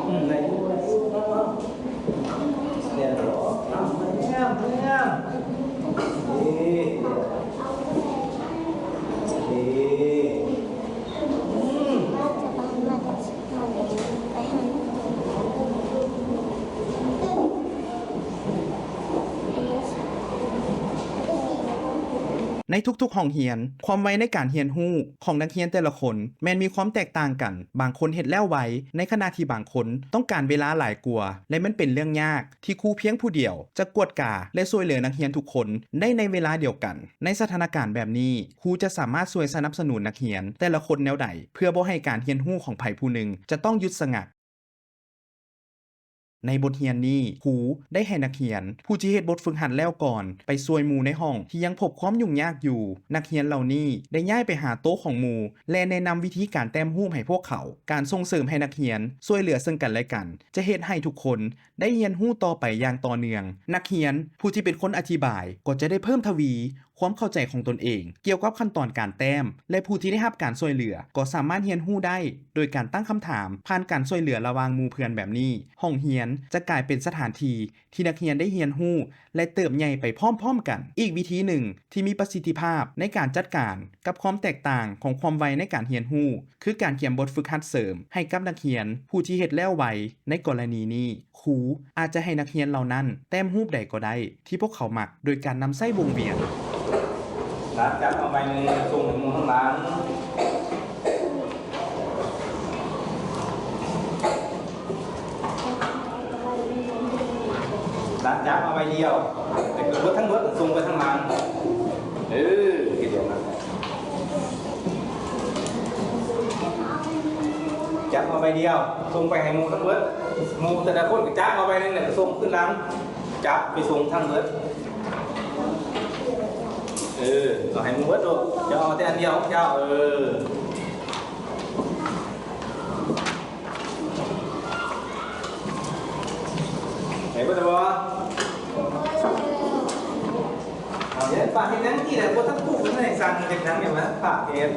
ອືມ ໄດ້ຢູ່ ໄດ້ຢູ່ ເອົາ ເອົາ. ແມ່ນບໍ່? ງາມ ງາມ ງາມ. ດີ ດີ ອືມ. ໃນທຸກໆຫ້ອງຮຽນ, ຄວາມໄວໃນການຮຽນຮູ້ຂອງນັກຮຽນແຕ່ລະຄົນແມ່ນມີຄວາມແຕກຕ່າງກັນ. ບາງຄົນເຮັດແລ້ວໄວ, ໃນຂະນະທີ່ບາງຄົນຕ້ອງການເວລາຫຼາຍກວ່າ ແລະ ມັນເປັນເລື່ອງຍາກ ທີ່ຄູພຽງຜູ້ດຽວຈະກວດກາ ແລະ ຊ່ວຍເຫຼືອນັກຮຽນທຸກຄົນໄດ້ໃນເວລາດຽວກັນ. ໃນສະຖານະການແບບນີ້, ຄູຈະສາມາດຊ່ວຍສະໜັບສະໜູນນັກຮຽນແຕ່ລະຄົນແນວໃດ ເພື່ອບໍ່ໃຫ້ການຮຽນຮູ້ຂອງໃຜຜູ້ໜຶ່ງຈະຕ້ອງຢຸດສະງັກ? ໃນບົດຮຽນນີ້, ຄູໄດ້ໃຫ້ນັກຮຽນຜູ້ທີ່ເຮັດບົດຝຶກຫັດແລ້ວກ່ອນ ໄປຊ່ວຍໝູ່ໃນຫ້ອງທີ່ຍັງພົບຄວາມຫຍຸ້ງຍາກຢູ່. ນັກຮຽນເຫຼົ່ານີ້ໄດ້ຍ້າຍໄປຫາໂຕະຂອງໝູ່ ແລະ ແນະນຳວິທີການແຕ້ມຮູບໃຫ້ພວກເຂົາ. ການສົ່ງເສີມໃຫ້ນັກຮຽນຊ່ວຍເຫຼືອເຊິ່ງກັນແລະກັນ ຈະເຮັດໃຫ້ທຸກຄົນ ໄດ້ຮຽນຮູ້ຕໍ່ໄປຢ່າງຕໍ່ເນື່ອງ. ນັກຮຽນຜູ້ທີ່ເປັນຄົນອະທິບາຍກໍຈະໄດ້ເພີ່ມທະວີ ຄວາມເຂົ້າໃຈຂອງຕົນເອງກ່ຽວກັບຂັ້ນຕອນການແຕ້ມ ແລະ ຜູ້ທີ່ໄດ້ຮັບການຊ່ວຍເຫຼືອກໍສາມາດຮຽນຮູ້ໄດ້ໂດຍການຕັ້ງຄຳຖາມຜ່ານການຊ່ວຍເຫຼືອລະຫວ່າງໝູ່ເພື່ອນແບບນີ້. ຫ້ອງຮຽນຈະກາຍເປັນສະຖານທີ່ທີ່ນັກຮຽນໄດ້ຮຽນຮູ້ ແລະ ເຕີບໃຫຍ່ໄປພ້ອມໆກັນ. ອີກວິທີໜຶ່ງທີ່ມີປະສິດທິພາບໃນການຈັດການກັບຄວາມແຕກຕ່າງຂອງຄວາມໄວໃນການຮຽນຮູ້ ຄືການຂຽນບົດຝຶກຫັດເສີມໃຫ້ກັບນັກຮຽນຜູ້ທີ່ເຮັດແລ້ວໄວ. ໃນກໍລະນີນີ້, ຄູອາດຈະໃຫ້ນັກຮຽນເຫຼົ່ານັ້ນແຕ້ມຮູບໃດກໍໄດ້ທີ່ພວກເຂົາມັກ ໂດຍການນຳໃຊ້ວົງວຽນ. ຫຼັງຈາກເອົາໃບໜຶ່ງສົ່ງໃຫ້ໝູ່ທາງຫຼັງ. ຫຼັງຈາກເອົາໃບດຽວ ໃຫ້ເບິດທັງເບິດ ສົ່ງໄປທາງຫຼັງ. ເອີ ເຮັດແບບນັ້ນ. ຈັບເອົາໃບດຽວ ສົ່ງໄປໃຫ້ໝູ່ທັງເບິດ. ໝູ່ແຕ່ລະຄົນກໍຈັບເອົາໃບໜຶ່ງ ແລ້ວກໍສົ່ງຄືນຫຼັງ. ຈັບໄປສົ່ງທັງເບິດ. ເອີ ເອົາໃຫ້ໝູ່ເບິດໂລດ. ເຈົ້າເອົາແຕ່ອັນດຽວຂອງເຈົ້າ. ເອີ. ໃຫ້ເບິດແລ້ວບໍ່? ເອົາເດ້ ຝາກເຮັດຫຍັງ? ທີ່ແຫຼະ ບໍ່ທັນປຸກເລີຍ ສັ່ງເຮັດຫຍັງນີ້ວະ? ຝາກເຮັດ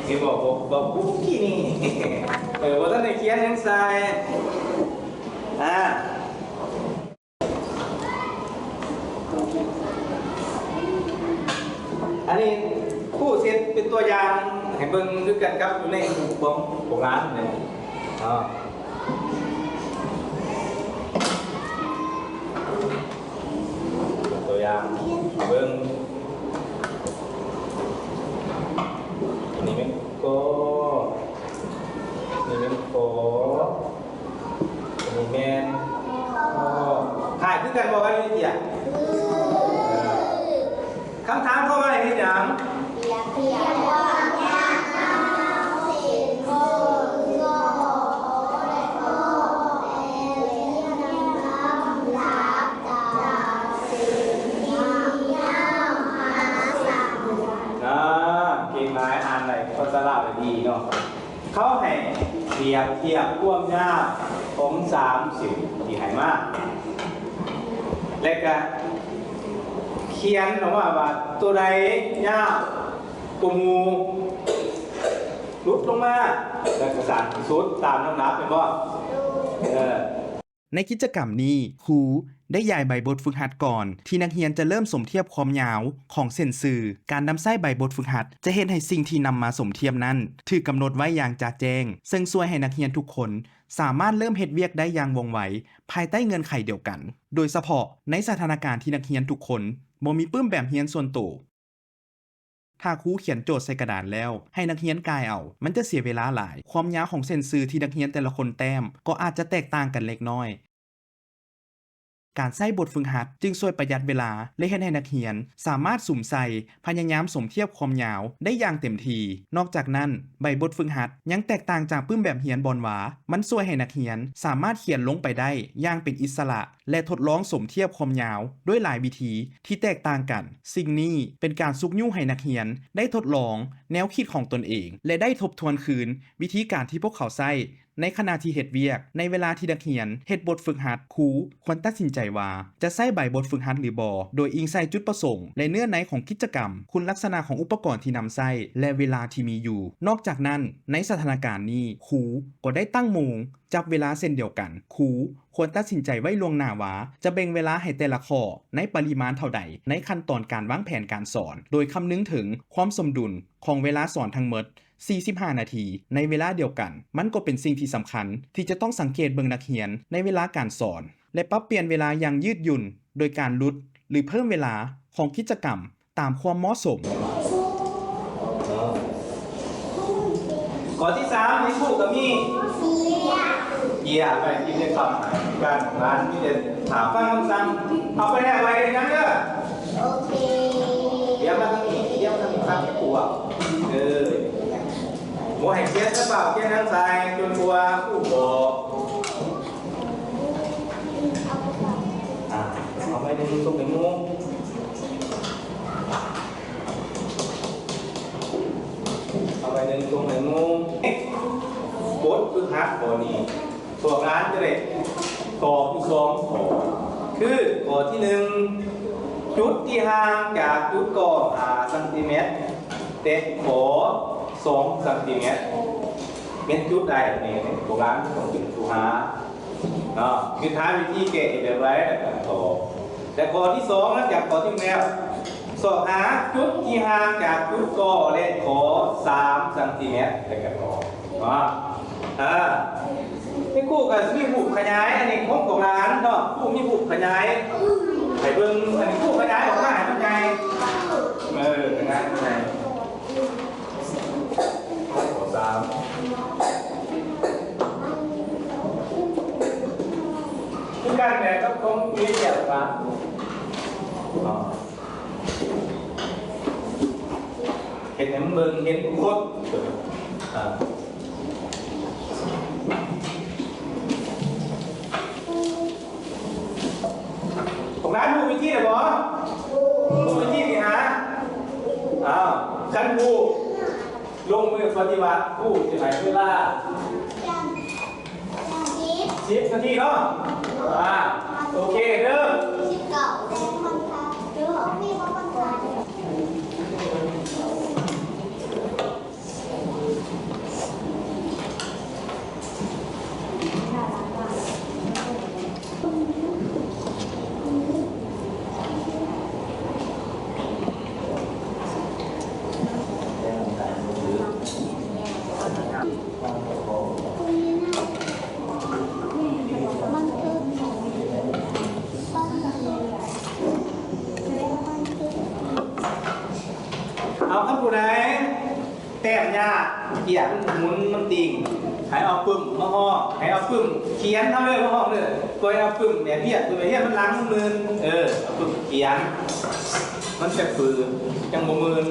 ເຫັນບໍ່? ບອກ ບອກກຸ້ງກີ້ນີ້. ເອີ ບໍ່ທັນໄດ້ຂຽນຫຍັງໃສ່. ອ່າ. ອັນນີ້ຄູເຮັດເປັນຕົວຢ່າງໃຫ້ເບິ່ງຄືກັນກັບຢູ່ໃນຂອງພວກຫຼານນີ້ເນາະ. ຕົວຢ່າງເບິ່ງ. ອັນນີ້ແມ່ນກໍ ນີ້ແມ່ນກໍ ອັນນີ້ແມ່ນ ກໍ ຄ້າຍຄືກັນບໍ່? ວ່າຢູ່ເຕຍ ຄຳຖາມເຂົາວ່າເຮັດຫຍັງ? ອ່າ ເກັ່ງຫຼາຍ ອ່ານໄດ້ພາສາລາວໄດ້ດີເນາະ. ເຂົາໃຫ້ປຽບທຽບຄວາມຍາວຂອງສາມເສັ້ນທີ່ໃຫ້ມາ ແລະກະຂຽນອອກມາວ່າໂຕໃດຍາວກວ່າໝູ່ ຫຼຸດລົງມາ ແລະກະສັ້ນທີ່ສຸດຕາມລຳດັບ ແມ່ນບໍ່? ເອີ. ໃນກິດຈະກຳນີ້, ຄູໄດ້ຢາຍໃບບົດຝຶກຫັດກ່ອນທີ່ນັກຮຽນຈະເລີ່ມສົມທຽບຄວາມຍາວຂອງເສັ້ນຊື່. ການນຳໃຊ້ໃບບົດຝຶກຫັດຈະເຮັດໃຫ້ສິ່ງທີ່ນຳມາສົມທຽບນັ້ນຖືກກຳນົດໄວ້ຢ່າງຈະແຈ້ງ, ເຊິ່ງຊ່ວຍໃຫ້ນັກຮຽນທຸກຄົນສາມາດເລີ່ມເຮັດວຽກໄດ້ຢ່າງວ່ອງໄວພາຍໃຕ້ເງື່ອນໄຂດຽວກັນ, ໂດຍສະເພາະໃນສະຖານະການທີ່ນັກຮຽນທຸກຄົນບໍ່ມີປຶ້ມແບບຮຽນສ່ວນໂຕ. ຖ້າຄູຂຽນໂຈດໃສ່ກະດານແລ້ວໃຫ້ນັກຮຽນກ່າຍເອົາ, ມັນຈະເສຍເວລາຫຼາຍ. ຄວາມຍາວຂອງເສັ້ນຊື່ທີ່ນັກຮຽນແຕ່ລະຄົນແຕ້ມກໍອາດຈະແຕກຕ່າງກັນເລັກນ້ອຍ. ການໃຊ້ບົດຝຶກຫັດຈຶ່ງຊ່ວຍປະຢັດເວລາ ແລະ ເຮັດໃຫ້ນັກຮຽນສາມາດສຸມໃສ່ພະຍາຍາມສົມທຽບຄວາມຍາວໄດ້ຢ່າງເຕັມທີ່. ນອກຈາກນັ້ນ, ໃບບົດຝຶກຫັດຍັງແຕກຕ່າງຈາກປຶ້ມແບບຮຽນບ່ອນວ່າ ມັນຊ່ວຍໃຫ້ນັກຮຽນສາມາດຂຽນລົງໄປໄດ້ຢ່າງເປັນອິດສະຫຼະ ແລະ ທົດລອງສົມທຽບຄວາມຍາວດ້ວຍຫຼາຍວິທີທີ່ແຕກຕ່າງກັນ. ສິ່ງນີ້ເປັນການຊຸກຍູ້ໃຫ້ນັກຮຽນໄດ້ທົດລອງແນວຄິດຂອງຕົນເອງ ແລະ ໄດ້ທົບທວນຄືນວິທີການທີ່ພວກເຂົາໃຊ້ໃນຂະນະທີ່ເຮັດວຽກ. ໃນເວລາທີ່ນັກຮຽນເຮັດບົດຝຶກຫັດ, ຄູຄວນຕັດສິນໃຈວ່າຈະໃຊ້ໃບບົດຝຶກຫັດຫຼືບໍ່ ໂດຍອີງໃສ່ຈຸດປະສົງ ແລະ ເນື້ອໃນຂອງກິດຈະກຳ, ຄຸນລັກສະນະຂອງອຸປະກອນທີ່ນຳໃຊ້ ແລະ ເວລາທີ່ມີຢູ່. ນອກຈາກນັ້ນ, ໃນສະຖານະການນີ້, ຄູກໍໄດ້ຕັ້ງໂມງ ຈັບເວລາເຊັ່ນດຽວກັນ, ຄູຄວນຕັດສິນໃຈໄວ້ລ່ວງໜ້າວ່າຈະແບ່ງເວລາໃຫ້ແຕ່ລະຂໍ້ໃນປະລິມານເທົ່າໃດ ໃນຂັ້ນຕອນການວາງແຜນການສອນ, ໂດຍຄຳນຶງເຖິງຄວາມສົມດຸນຂອງເວລາສອນທັງໝົດສີ່ສິບຫ້ານາທີໃນເວລາດຽວກັນ. ມັນກໍເປັນສິ່ງທີ່ສຳຄັນທີ່ຈະຕ້ອງສັງເກດເບິ່ງນັກຮຽນໃນເວລາການສອນ ແລະ ປັບປ່ຽນເວລາຢ່າງຍືດຫຍຸ່ນ ໂດຍການຫຼຸດ ຫຼື ເພີ່ມເວລາຂອງກິດຈະກຳ ຕາມຄວາມເໝາະສົມ. ຂໍ້ທີສາມ ໃນຄູ່ກໍມີເກຍໄວ້ກິນໃນຄຳການຂອງຮ້ານ ມີແຕ່ຖ້າຟັງຄຳສັ່ງ ເອົາໄປແລ້ວໄວ້ເຮັດຫຍັງເດີ. ໂອເຄ ຕຽມມາທາງນີ້ ຕຽມມາທາງນີ້ ຟັງຄູເວົ້າ. ເອີ ບໍ່ໃຫ້ຂຽນ ສະເປົາຂຽນທາງຊ້າຍ ຈົນກວ່າຄູບອກ. ອ່າ ເອົາໃບໜຶ່ງສົ່ງໃຫ້ໝູ່ ເອົາໃບໜຶ່ງສົ່ງໃຫ້ໝູ່. ບົດຝຶກຫັດຂໍ້ນີ້ ພວກຫຼານຈະໄດ້ຕອບຢູ່ສອງຂໍ້ ຄື ຂໍ້ທີໜຶ່ງ ຈຸດທີ່ຫ່າງຈາກຈຸດກໍຫ້າຊັງຕີແມັດ ແຕ່ກໍສອງຊັງຕີແມັດ ແມ່ນຈຸດໃດ? ນີ້ ໂບລານຕ້ອງເປັນຜູ້ຫາເນາະ. ຄິດຫາວິທີແກ້ແບບໃດ ແລ້ວກໍຕອບ. ແລະ ຂໍ້ທີສອງ ຫຼັງຈາກຂໍ້ທີ່ໜຶ່ງແລ້ວ ຊອກຫາຈຸດທີ່ຫ່າງຈາກຈຸດກໍ ແລະ ກໍສາມຊັງຕີແມັດ ແລ້ວກໍຕອບເນາະ. ເອີ ແມ່ຄູກໍຊິມີຮູບຂະຫຍາຍ ອັນນີ້ຂອງພວກຫຼານເນາະ ຄູມີຮູບຂະຫຍາຍໃຫ້ເບິ່ງ ອັນນີ້ຄູຂະຫຍາຍອອກມາໃຫ້ມັນໃຫຍ່ ເອີ ຂະຫຍາຍໃຫ້ມັນໃຫຍ່ ຂໍ້ສາມ ຄືກັນແຫຼະກັບຂອງວິທະຍາສາດເນາະ. ເຮັດໃຫ້ມັນເບິ່ງເຫັນຄົນ ອ່າ ພວກຫຼານຮູ້ວິທີແລ້ວບໍ່? ຮູ້ວິທີທີ່ຫາ? ອ້າວ ຄັນຮູ້ ລົງມືປະຕິບັດ ຄູຊິໃຫ້ເວລາ ສິບນາທີເນາະ. ອ່າ ໂອເຄ ເລີ່ມ. ເອົາ ຄັນຜູ້ໃດ ແຕ້ມຍາກ ກຽກມັນໝູນ ມັນຕິ່ງ ໃຫ້ເອົາປຶ້ມມາຫ້ອງ ໃຫ້ເອົາປຶ້ມຂຽນເອົາເລີຍ ມາຫ້ອງເລີຍ. ບໍ່ໃຫ້ເອົາປຶ້ມແບບຮຽນ ປຶ້ມແບບຮຽນມັນຫຼັງມັນມື່ນ. ເອີ ເອົາປຶ້ມຂຽນ ມັນຈະຟື້ນ ຈັ່ງບໍ່ມື່ນ.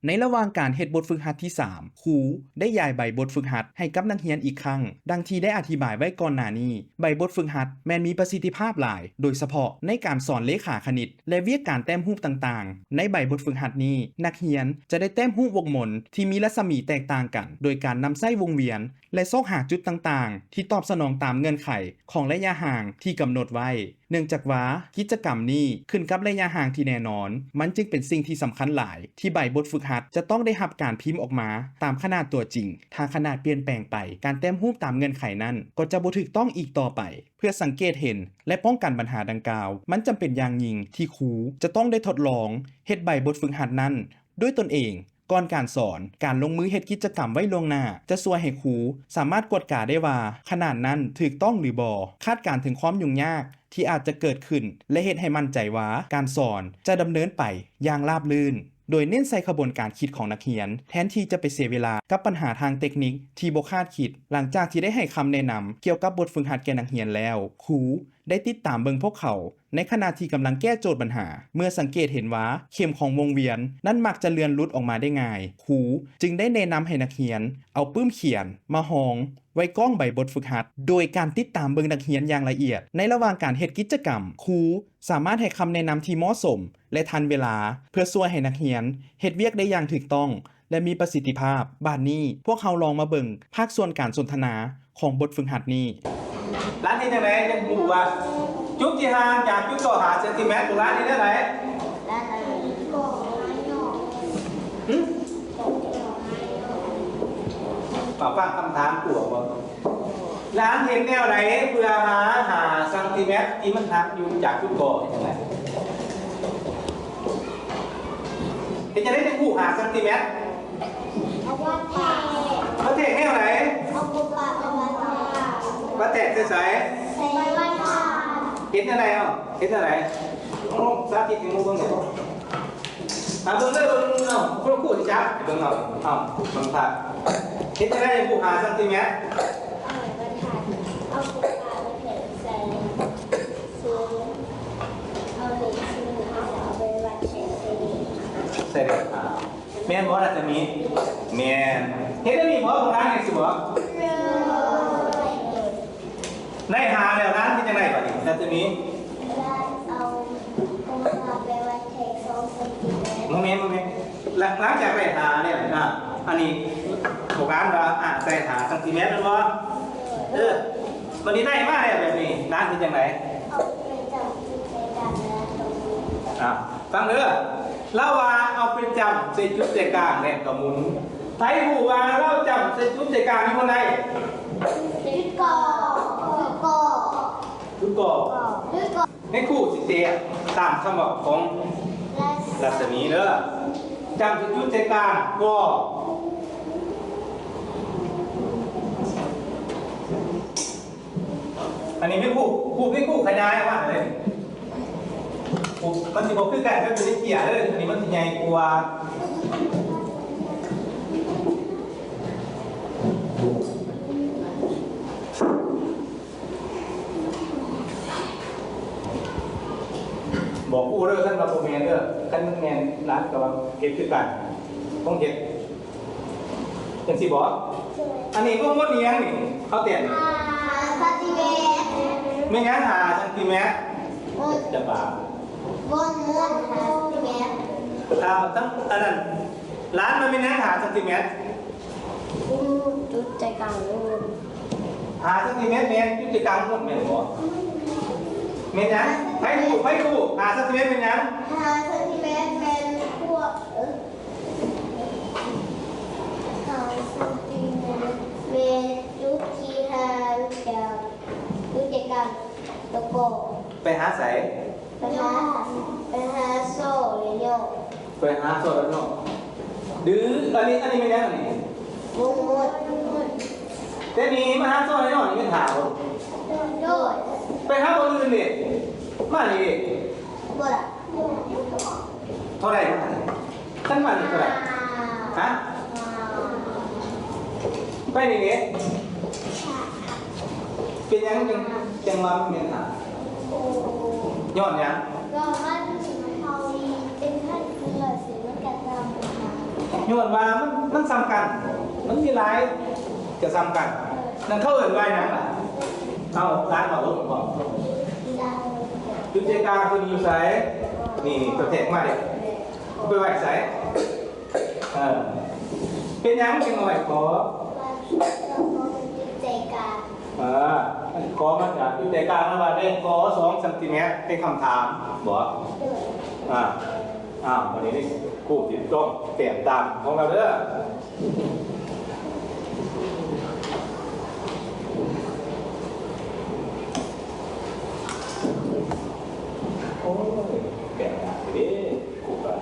ໃນລະຫວ່າງການເຮັດບົດຝຶກຫັດທີສາມ ຄູໄດ້ຢາຍໃບບົດຝຶກຫັດໃຫ້ກັບນັກຮຽນອີກຄັ້ງ. ດັ່ງທີ່ໄດ້ອະທິບາຍໄວ້ກ່ອນໜ້ານີ້, ໃບບົດຝຶກຫັດແມ່ນມີປະສິດທິພາບຫຼາຍ, ໂດຍສະເພາະໃນການສອນເລຂາຄະນິດ ແລະ ວຽກການແຕ້ມຮູບຕ່າງໆ. ໃນໃບບົດຝຶກຫັດນີ້, ນັກຮຽນຈະໄດ້ແຕ້ມຮູບວົງມົນທີ່ມີລັດສະໝີແຕກຕ່າງກັນ, ໂດຍການນຳໃຊ້ວົງວຽນ ແລະ ຊອກຫາຈຸດຕ່າງໆ ທີ່ຕອບສະໜອງຕາມເງື່ອນໄຂຂອງໄລຍະຫ່າງທີ່ກຳນົດໄວ້. ເນື່ອງຈາກວ່າກິດຈະກຳນີ້ຂຶ້ນກັບໄລຍະຫ່າງທີ່ແນ່ນອນ, ມັນຈຶ່ງເປັນສິ່ງທີ່ສຳຄັນຫຼາຍທີ່ໃບບົດຝຶກຫັດຈະຕ້ອງໄດ້ຮັບການພິມອອກມາຕາມຂະໜາດຕົວຈິງ. ຖ້າຂະໜາດປ່ຽນແປງໄປ, ການແຕ້ມຮູບຕາມເງື່ອນໄຂນັ້ນກໍຈະບໍ່ຖືກຕ້ອງອີກຕໍ່ໄປ. ເພື່ອສັງເກດເຫັນ ແລະ ປ້ອງກັນບັນຫາດັ່ງກ່າວ, ມັນຈຳເປັນຢ່າງຍິ່ງທີ່ຄູຈະຕ້ອງໄດ້ທົດລອງເຮັດໃບບົດຝຶກຫັດນັ້ນດ້ວຍຕົນເອງ. ກ່ອນການສອນ, ການລົງມືເຮັດກິດຈະກຳໄວ້ລ່ວງໜ້າ ຈະຊ່ວຍໃຫ້ຄູສາມາດກວດກາໄດ້ວ່າຂະໜາດນັ້ນຖືກຕ້ອງຫຼືບໍ່, ຄາດການເຖິງຄວາມຫຍຸ້ງຍາກທີ່ອາດຈະເກີດຂຶ້ນ ແລະ ເຮັດໃຫ້ໝັ້ນໃຈວ່າການສອນຈະດຳເນີນໄປຢ່າງລາບລື່ນ, ໂດຍເນັ້ນໃສ່ຂະບວນການຄິດຂອງນັກຮຽນ ແທນທີ່ຈະໄປເສຍເວລາກັບບັນຫາທາງເຕັກນິກທີ່ບໍ່ຄາດຄິດ. ຫຼັງຈາກທີ່ໄດ້ໃຫ້ຄຳແນະນຳກ່ຽວກັບບົດຝຶກຫັດແກ່ນັກຮຽນແລ້ວ, ຄູ ໄດ້ຕິດຕາມເບິ່ງພວກເຂົາໃນຂະນະທີ່ກຳລັງແກ້ໂຈດບັນຫາ. ເມື່ອສັງເກດເຫັນວ່າເຂັມຂອງວົງວຽນນັ້ນມັກຈະເລື່ອນຫຼຸດອອກມາໄດ້ງ່າຍ, ຄູຈຶ່ງໄດ້ແນະນຳໃຫ້ນັກຮຽນເອົາປຶ້ມຂຽນມາຮອງໄວ້ກ້ອງໃບບົດຝຶກຫັດ. ໂດຍການຕິດຕາມເບິ່ງນັກຮຽນຢ່າງລະອຽດໃນລະຫວ່າງການເຮັດກິດຈະກຳ, ຄູສາມາດໃຫ້ຄຳແນະນຳທີ່ເໝາະສົມ ແລະ ທັນເວລາ ເພື່ອຊ່ວຍໃຫ້ນັກຮຽນເຮັດວຽກໄດ້ຢ່າງຖືກຕ້ອງ ແລະ ມີປະສິດທິພາບ. ບາດນີ້ພວກເຮົາລອງມາເບິ່ງພາກສ່ວນການສົນທະນາຂອງບົດຝຶກຫັດນີ້. ຫຼານເຮັດຈັ່ງໃດຈັ່ງຮູ້ວ່າຈຸດທີ່ຫ່າງຈາກຈຸດກໍຫ້າເຊັນຕີແມັດ? ຫຼານເຮັດແນວໃດ? ຫຶ? ມາຟັງຄຳຖາມກວດບໍ່? ຫຼານເຮັດແນວໃດເພື່ອຫາຫ້າຊັງຕີແມັດທີ່ມັນຫ່າງຢູ່ຈາກຈຸດກໍ? ເຮັດຈັ່ງໃດ? ເຮັດຈັ່ງໃດຈັ່ງຮູ້ຫ້າຊັງຕີແມັດ? ເອົາມາແທກ ມາແທກແນວໃດ? ເອົາກົມປາກໄປໄວ້ ມາແທກໃສ່ໃສ? ໃສ່ ເຮັດແນວໃດ? ເອົາ ເຮັດແນວໃດ? ລອງສາທິດໃຫ້ໝູ່ເບິ່ງໄດ້ບໍ່? ອ່າ ເບິ່ງເດີ ເບິ່ງເນາະ ຄຸນຄູຊິຈັບໃຫ້ເບິ່ງເນາະ. ເອົາ ເບິ່ງພາບ ເຮັດຈັ່ງໃດຜູ້ຫ້າຊັງຕີແມັດ? ເອົາ ເອົາປາກໄປແຂວນໃສ່ເສັ້ນ ເອົາເຫຼັກເສັ້ນ ເອົາໄປວັດໃສ່ເສັ້ນ ໃສ່ເຫຼັກ ອ່າ ແມ່ນບໍ່ ລາຊະມີ? ແມ່ນ. ເຮັດແນວນີ້ບໍ່ ຂອງຫຼານນີ້ຊິບໍ່? ໄດ້ຫ້າແລ້ວ ຫຼານເຮັດຈັ່ງໃດບາດນີ້ ລາຊະມີ? ຫຼານເອົາກົມປາກໄປວັດແທກສອງເຊັນຕີແມັດ. ບໍ່ແມ່ນ ບໍ່ແມ່ນ. ຫຼັງ ຫຼັງຈາກໄດ້ຫ້າແລ້ວນະ ອັນນີ້ພວກຫຼານວ່າ ອ່າ ໃສ່ຫ້າຊັງຕີແມັດແມ່ນບໍ່? ເອີ ບາດນີ້ໄດ້ມາແລ້ວແບບນີ້ ຫຼານເຮັດຈັ່ງໃດ? ເອົາໄປຈັ ອ່າ ຟັງເດີ. ລາວວ່າເອົາໄປຈ້ຳໃສ່ຈຸດໃຈກາງແລ້ວກໍໝູນ. ໃຜຮູ້ວ່າລາວຈ້ຳໃສ່ຈຸດໃຈກາງຢູ່ບ່ອນໃດ? ຈຸດກອ ຈຸດກອ ຈຸດກອ ຈຸດກອ. ໃຫ້ຄູຊິແຕກຕາມຄຳເວົ້າຂອງລັດສະໝີເດີ. ຈ້ຳໃສ່ຈຸດໃຈກາງ ກອ. ອັນນີ້ແມ່ນຮູບ ຮູບທີ່ຄູຂະຫຍາຍອອກມາເລີຍ. ມັນຊິບໍ່ຄືກັນກັບຢູ່ໃນເຈ້ຍເດີ. ອັນນີ້ມັນຊິໃຫຍ່ກວ່າ. ບອກຄູເດີ ຄັນວ່າບໍ່ແມ່ນເດີ. ຄັນມັນແມ່ນ ຫຼານກໍວ່າເຮັດຄືກັນ ຕ້ອງເຮັດຈັ່ງຊີ້ບໍ? ອັນນີ້ວົງມົດອີຫຍັງນີ້? ເຂົາແຕ້ມ ຫ້າຊັງຕີແມັດ. ແມ່ນຫຍັງຫ້າຊັງຕີແມັດ? ຈະບາ ວົງມົດຫ້າຊັງຕີແມັດ. ຖ້າທັງອັນນັ້ນ ຫຼານ ມັນແມ່ນຫຍັງຫ້າຊັງຕີແມັດ? ຈຸດໃຈກາງວົງມົດ ຫ້າຊັງຕີແມັດ. ແມ່ນ ຈຸດໃຈກາງວົງມົດແມ່ນບໍ່? ແມ່ນຫຍັງ? ໃຜຮູ້? ໃຜຮູ້? ຫ້າຊັງຕີແມັດແມ່ນຫຍັງ? ຫ້າຊັງຕີແມັດແມ່ນພວກ ເອີ ຫ້າຊັງຕີແມັດແມ່ນຈຸດທີ່ຫ່າງຈາກຈຸດໃຈກາງຕົວກອ ໄປຫາໃສ? ໄປຫາ ໄປຫາຊໍ ແລະ ຍໍ ໄປຫາຊໍ ແລະ ຍໍ. ຫຼື ອັນນີ້ ອັນນີ້ແມ່ນຫຍັງອັນນີ້? ວົງມົດ. ແຕ່ນີ້ມາຫາຊໍ ແລະ ຍໍນີ້ແມ່ນທ່າບໍ່? ໂດຍ. ໄປຫາບ່ອນອື່ນເດ ມານີ້ເດ ບໍ່ໄດ້. ເທົ່າໃດ? ຄັນມານີ້ເທົ່າໃດ? ຮະ? ໄປນີ້ເດ ເປັນຫຍັງຈັ່ງ ຈັ່ງວ່າມັນແມ່ນຫ້າ? ຍ້ອນຫຍັງ? ຍ້ອນວ່າມັນເປັນພັນເກືອຊິ ມັນກະຈຳ ຍ້ອນວ່າມັນ ມັນສ່ຳກັນ ມັນມີຫຼາຍກະສ່ຳກັນ. ນັ້ນເຂົາເອີ້ນວ່າຫຍັງລະ? ເອົາ ຫຼານເວົ້າເບິ່ງ ເວົ້າເບິ່ງ. ຈຸດໃຈກາງເພິ່ນຢູ່ໃສ? ນີ້ ເຂົາແທກມາເດ ໄປໄວ້ໃສ? ເອີ ເປັນຫຍັງຈຶ່ງເອົາໄວ້ ກ ກ ເປັນຈຸດໃຈກາງ? ເອີ ກ ມັນກະຈຸດໃຈກາງ ແລ້ວວ່າແລະ ກ ສອງຊັງຕີແມັດ ເປັນຄຳຖາມບໍ? ອ່າ ອ້າວ ບັດນີ້ຄູຊິຕ້ອງແຕ້ມຕາມຂອງລາວເດີ. ໂອ້ຍ ແປງໜ້າເດ້ ຄູກໍ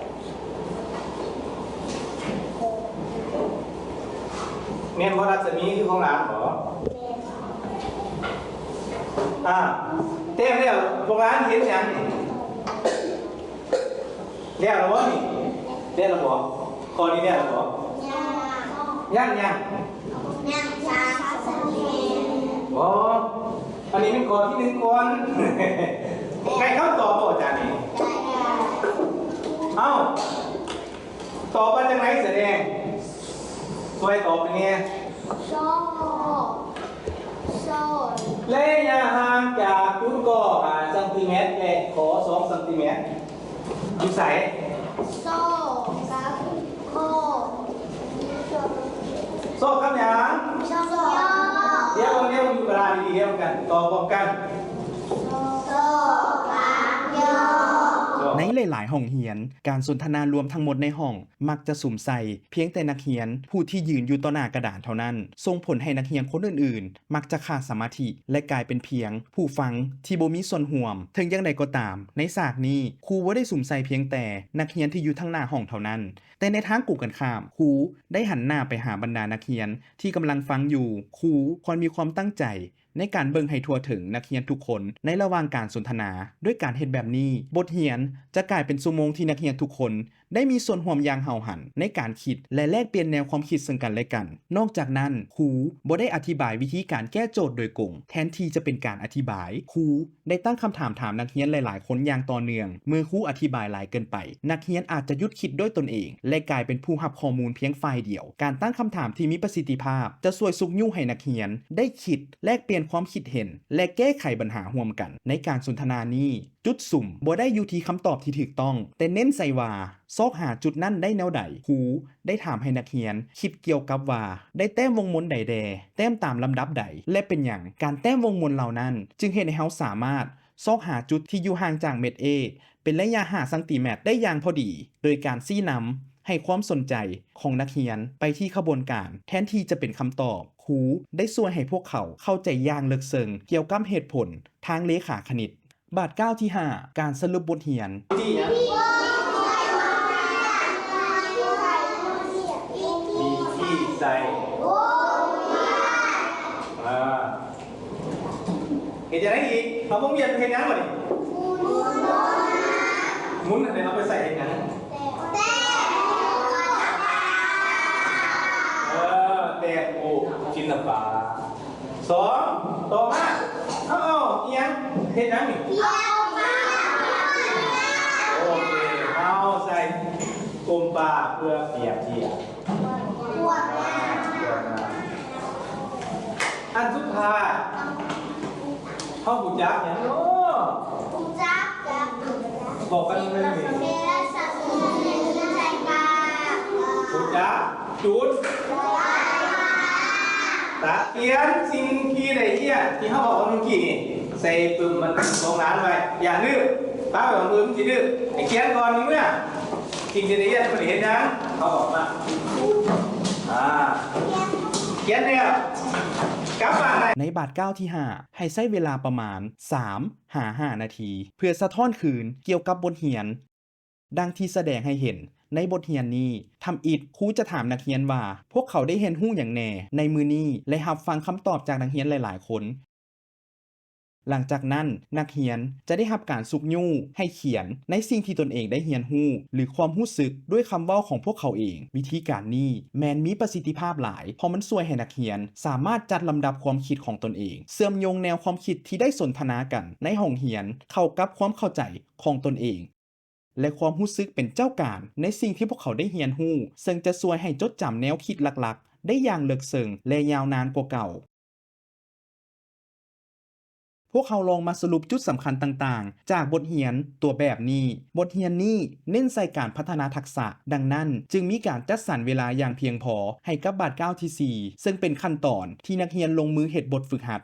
ແມ່ນບໍ່? ລັດສະໝີຄືຂອງຫຼານບໍ? ແມ່ນ. ອ່າ ແຕ້ມແລ້ວ ພວກຫຼານເຫັນຫຍັງ? ແລ້ວລະບໍ່ນີ້? ແລ້ວລະບໍ່? ຂໍ້ນີ້ແລ້ວລະບໍ່? ຍັງ ຍັງ ຍັງ ຍັງສາມຊັງຕີແມັດ. ອໍ ອັນນີ້ແມ່ນຂໍ້ທີໜຶ່ງກ່ອນ. ໄດ້ຄຳຕອບບໍ່ອາຈານນີ້? ໄດ້. ເອົ້າ ຕອບວ່າຈັ່ງໃດ? ສະແດງ ຊ່ວຍຕອບໃຫ້ແດ່. ຊ ຊ ໄລຍະຫ່າງຈາກຈຸດກ ຫ້າຊັງຕີແມັດ ແລະ ຂ ສອງຊັງຕີແມັດ ຢູ່ໃສ? ຊ ກັບ ຄ ຊ ກັບຫຍັງ? ຊ ດຽວ ດຽວຢູ່ກະດານດີໆ ດຽວກັນ ຕອບພ້ອມກັນ. ຊ ກັບ ຍ ໃນຫຼາຍໆຫ້ອງຮຽນ, ການສົນທະນາລວມທັງໝົດໃນຫ້ອງ ມັກຈະສຸມໃສ່ພຽງແຕ່ນັກຮຽນຜູ້ທີ່ຢືນຢູ່ຕໍ່ໜ້າກະດານເທົ່ານັ້ນ, ສົ່ງຜົນໃຫ້ນັກຮຽນຄົນອື່ນໆ ມັກຈະຂາດສະມາທິ ແລະ ກາຍເປັນພຽງຜູ້ຟັງທີ່ບໍ່ມີສ່ວນຮ່ວມ. ເຖິງຢ່າງໃດກໍຕາມ, ໃນສາກນີ້, ຄູບໍ່ໄດ້ສຸມໃສ່ພຽງແຕ່ນັກຮຽນທີ່ຢູ່ທາງໜ້າຫ້ອງເທົ່ານັ້ນ, ແຕ່ໃນທາງກົງກັນຂ້າມ, ຄູໄດ້ຫັນໜ້າໄປຫາບັນດານັກຮຽນທີ່ກຳລັງຟັງຢູ່. ຄູຄວນມີຄວາມຕັ້ງໃຈ ໃນການເບິ່ງໃຫ້ທົ່ວເຖິງນັກຮຽນທຸກຄົນໃນລະຫວ່າງການສົນທະນາ. ດ້ວຍການເຮັດແບບນີ້, ບົດຮຽນຈະກາຍເປັນຊົ່ວໂມງທີ່ນັກຮຽນທຸກຄົນໄດ້ມີສ່ວນຮ່ວມຢ່າງຫ້າວຫັນໃນການຄິດ ແລະ ແລກປ່ຽນແນວຄວາມຄິດເຊິ່ງກັນແລະກັນ. ນອກຈາກນັ້ນ, ຄູບໍ່ໄດ້ອະທິບາຍວິທີການແກ້ໂຈດໂດຍກົງ. ແທນທີ່ຈະເປັນການອະທິບາຍ, ຄູໄດ້ຕັ້ງຄຳຖາມຖາມນັກຮຽນຫຼາຍໆຄົນຢ່າງຕໍ່ເນື່ອງ. ເມື່ອຄູອະທິບາຍຫຼາຍເກີນໄປ, ນັກຮຽນອາດຈະຢຸດຄິດດ້ວຍຕົນເອງ ແລະ ກາຍເປັນຜູ້ຮັບຂໍ້ມູນພຽງຝ່າຍດຽວ. ການຕັ້ງຄຳຖາມທີ່ມີປະສິດທິພາບຈະຊ່ວຍຊຸກຍູ້ໃຫ້ນັກຮຽນໄດ້ຄິດ, ແລກປ່ຽນຄວາມຄິດເຫັນ ແລະ ແກ້ໄຂບັນຫາຮ່ວມກັນ. ໃນການສົນທະນານີ້, ຈຸດສຸມບໍ່ໄດ້ຢູ່ທີ່ຄຳຕອບທີ່ຖືກຕ້ອງ, ແຕ່ເນັ້ນໃສ່ວ່າຊອກຫາຈຸດນັ້ນໄດ້ແນວໃດ. ຄູໄດ້ຖາມໃຫ້ນັກຮຽນຄິດກ່ຽວກັບວ່າໄດ້ແຕ້ມວົງມົນໃດແດ່, ແຕ້ມຕາມລຳດັບໃດ ແລະ ເປັນຫຍັງ. ການແຕ້ມວົງມົນເຫຼົ່ານັ້ນຈຶ່ງເຮັດໃຫ້ເຮົາສາມາດ ຊອກຫາຈຸດທີ່ຢູ່ຫ່າງຈາກເມັດເອ ເປັນໄລຍະຫ້າຊັງຕີແມັດໄດ້ຢ່າງພໍດີ, ໂດຍການຊີ້ນຳໃຫ້ຄວາມສົນໃຈຂອງນັກຮຽນໄປທີ່ຂະບວນການ ແທນທີ່ຈະເປັນຄຳຕອບ. ຄູໄດ້ຊ່ວຍໃຫ້ພວກເຂົາເຂົ້າໃຈຢ່າງເລິກເຊິ່ງກ່ຽວກັບເຫດຜົນທາງເລຂາຄະນິດ. ບາດກ້າວທີຫ້າ ການສະຫຼຸບບົດຮຽນ. ມີທີ່ໃສ່ ອ່າ ເຮັດຈັ່ງໃດອີກ? ເອົາວົງວຽນເຮັດຫຍັງບັດນີ້? ໝຸນຫັ້ນແຫຼະ ເອົາໄປໃສ່ເຮັດຫຍັງ? ເອີ ແຕກໂອກ ສິລະປະ. ສອງ ຕໍ່ມາ ເຮົາເອົາອີ່ຫຍັງເຮັດຫຍັງນີ້? ໂອເຄ ເຮົາໃສ່ກົມປາເພື່ອປຽບທຽບ. ອັນສຸດທ້າຍ ເຮົາຮູ້ຈັກຫຍັງເນາະ? ຮູ້ຈັກ ບອກກັນເລີຍນີ້ ຮູ້ຈັກຈຸດ ຕະກຽນ ສິ່ງທີ່ໄດ້ຮຽນ ທີ່ເຮົາເວົ້າເມື່ອກີ້ນີ້ ໃສ່ປຶ້ມມັນສອງອັນໄວ້ ຢ່າລືມ ປາໄວ້ຂອງອື່ນມັນຊິດື້ ໃຫ້ຂຽນກ່ອນນີ້ເມື່ອ ສິ່ງທີ່ໄດ້ຮຽນ ບໍ່ໄດ້ເຮັດຫຍັງ ເອົາອອກມາ ອ່າ ຂຽນແລ້ວ ກັບບ້ານໄດ້. ໃນບາດກ້າວທີຫ້າ ໃຫ້ໃຊ້ເວລາປະມານສາມຫາຫ້ານາທີ ເພື່ອສະທ້ອນຄືນກ່ຽວກັບບົດຮຽນ ດັ່ງທີ່ສະແດງໃຫ້ເຫັນໃນບົດຮຽນນີ້. ທຳອິດ, ຄູຈະຖາມນັກຮຽນວ່າ ພວກເຂົາໄດ້ຮຽນຮູ້ຫຍັງແດ່ໃນມື້ນີ້ ແລະ ຮັບຟັງຄຳຕອບຈາກນັກຮຽນຫຼາຍໆຄົນ. ຫຼັງຈາກນັ້ນ, ນັກຮຽນຈະໄດ້ຮັບການຊຸກຍູ້ໃຫ້ຂຽນໃນສິ່ງທີ່ຕົນເອງໄດ້ຮຽນຮູ້ ຫຼື ຄວາມຮູ້ສຶກດ້ວຍຄຳເວົ້າຂອງພວກເຂົາເອງ. ວິທີການນີ້ແມ່ນມີປະສິດທິພາບຫຼາຍ, ເພາະມັນຊ່ວຍໃຫ້ນັກຮຽນສາມາດຈັດລຳດັບຄວາມຄິດຂອງຕົນເອງ, ເຊື່ອມໂຍງແນວຄວາມຄິດທີ່ໄດ້ສົນທະນາກັນໃນຫ້ອງຮຽນ ເຂົ້າກັບຄວາມເຂົ້າໃຈຂອງຕົນເອງ ແລະ ຄວາມຮູ້ສຶກເປັນເຈົ້າການໃນສິ່ງທີ່ພວກເຂົາໄດ້ຮຽນຮູ້, ເຊິ່ງຈະຊ່ວຍໃຫ້ຈົດຈຳແນວຄິດຫຼັກໆໄດ້ຢ່າງເລິກເຊິ່ງ ແລະ ຍາວນານກວ່າເກົ່າ. ພວກເຮົາລອງມາສະຫຼຸບຈຸດສຳຄັນຕ່າງໆຈາກບົດຮຽນຕົວແບບນີ້. ບົດຮຽນນີ້ເນັ້ນໃສ່ການພັດທະນາທັກສະ, ດັ່ງນັ້ນຈຶ່ງມີການຈັດສັນເວລາຢ່າງພຽງພໍໃຫ້ກັບບາດກ້າວທີສີ່ ເຊິ່ງເປັນຂັ້ນຕອນທີ່ນັກຮຽນລົງມືເຮັດບົດຝຶກຫັດ.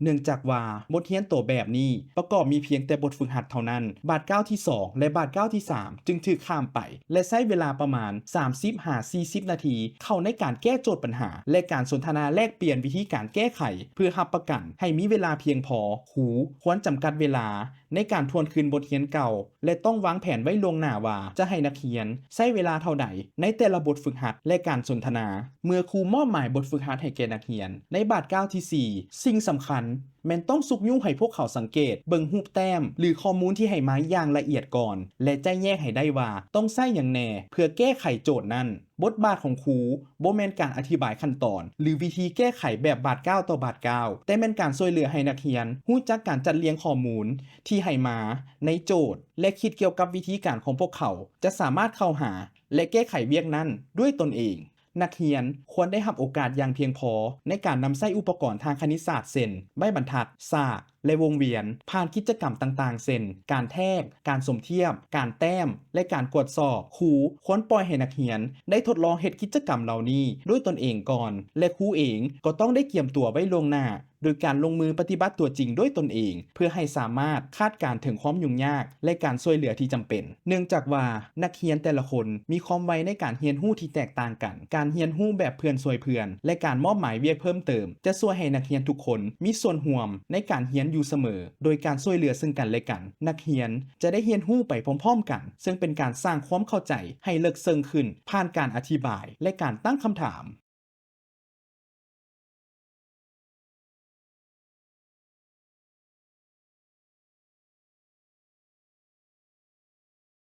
ເນື່ອງຈາກວ່າບົດຮຽນຕົວແບບນີ້ປະກອບມີພຽງແຕ່ບົດຝຶກຫັດເທົ່ານັ້ນ, ບາດກ້າວທີສອງ ແລະ ບາດກ້າວທີສາມຈຶ່ງຖືກຂ້າມໄປ ແລະ ໃຊ້ເວລາປະມານສາມສິບຫາສີ່ສິບນາທີເຂົ້າໃນການແກ້ໂຈດບັນຫາ ແລະ ການສົນທະນາແລກປ່ຽນວິທີການແກ້ໄຂ. ເພື່ອຮັບປະກັນໃຫ້ມີເວລາພຽງພໍ, ຄູຄວນຈຳກັດເວລາໃນການທວນຄືນບົດຮຽນເກົ່າ ແລະ ຕ້ອງວາງແຜນໄວ້ລ່ວງໜ້າວ່າຈະໃຫ້ນັກຮຽນໃຊ້ເວລາເທົ່າໃດໃນແຕ່ລະບົດຝຶກຫັດ ແລະ ການສົນທະນາ. ເມື່ອຄູມອບໝາຍບົດຝຶກຫັດໃຫ້ແກ່ນັກຮຽນໃນບາດກ້າວທີສີ່, ສິ່ງສຳຄັນ ແມ່ນຕ້ອງຊຸກຍູ້ໃຫ້ພວກເຂົາສັງເກດເບິ່ງຮູບແຕ້ມ ຫຼື ຂໍ້ມູນທີ່ໃຫ້ມາຢ່າງລະອຽດກ່ອນ ແລະ ໄຈ້ແຍກໃຫ້ໄດ້ວ່າຕ້ອງໃຊ້ຫຍັງແດ່ເພື່ອແກ້ໄຂໂຈດນັ້ນ. ບົດບາດຂອງຄູບໍ່ແມ່ນການອະທິບາຍຂັ້ນຕອນ ຫຼື ວິທີແກ້ໄຂແບບບາດກ້າວຕໍ່ບາດກ້າວ, ແຕ່ແມ່ນການຊ່ວຍເຫຼືອໃຫ້ນັກຮຽນຮູ້ຈັກການຈັດລຽງຂໍ້ມູນທີ່ໃຫ້ມາໃນໂຈດ ແລະ ຄິດກ່ຽວກັບວິທີການຂອງພວກເຂົາຈະສາມາດເຂົ້າຫາ ແລະ ແກ້ໄຂວຽກນັ້ນດ້ວຍຕົນເອງ. ນັກຮຽນຄວນໄດ້ຮັບໂອກາດຢ່າງພຽງພໍໃນການນຳໃຊ້ອຸປະກອນທາງຄະນິດສາດ ເຊັ່ນ ໄມ້ບັນທັດ, ສາກ ແລະ ວົງວຽນ ຜ່ານກິດຈະກຳຕ່າງໆ ເຊັ່ນ ການແທກ, ການສົມທຽບ, ການແຕ້ມ ແລະ ການກວດສອບ. ຄູຄວນປ່ອຍໃຫ້ນັກຮຽນໄດ້ທົດລອງເຮັດກິດຈະກຳເຫຼົ່ານີ້ດ້ວຍຕົນເອງກ່ອນ ແລະ ຄູເອງກໍຕ້ອງໄດ້ກຽມຕົວໄວ້ລ່ວງໜ້າ ໂດຍການລົງມືປະຕິບັດຕົວຈິງດ້ວຍຕົນເອງ ເພື່ອໃຫ້ສາມາດຄາດການເຖິງຄວາມຫຍຸ້ງຍາກ ແລະ ການຊ່ວຍເຫຼືອທີ່ຈຳເປັນ. ເນື່ອງຈາກວ່ານັກຮຽນແຕ່ລະຄົນມີຄວາມໄວໃນການຮຽນຮູ້ທີ່ແຕກຕ່າງກັນ, ການຮຽນຮູ້ແບບເພື່ອນຊ່ວຍເພື່ອນ ແລະ ການມອບໝາຍວຽກເພີ່ມເຕີມ ຈະຊ່ວຍໃຫ້ນັກຮຽນທຸກຄົນມີສ່ວນຮ່ວມໃນການຮຽນຢູ່ສະເໝີ ໂດຍການຊ່ວຍເຫຼືອເຊິ່ງກັນ ແລະ ກັນ. ນັກຮຽນຈະໄດ້ຮຽນຮູ້ໄປພ້ອມໆກັນ, ເຊິ່ງເປັນການສ້າງຄວາມເຂົ້າໃຈໃຫ້ເລິກເຊິ່ງຂຶ້ນ ຜ່ານການອະທິບາຍ ແລະ ການຕັ້ງຄຳຖາມ.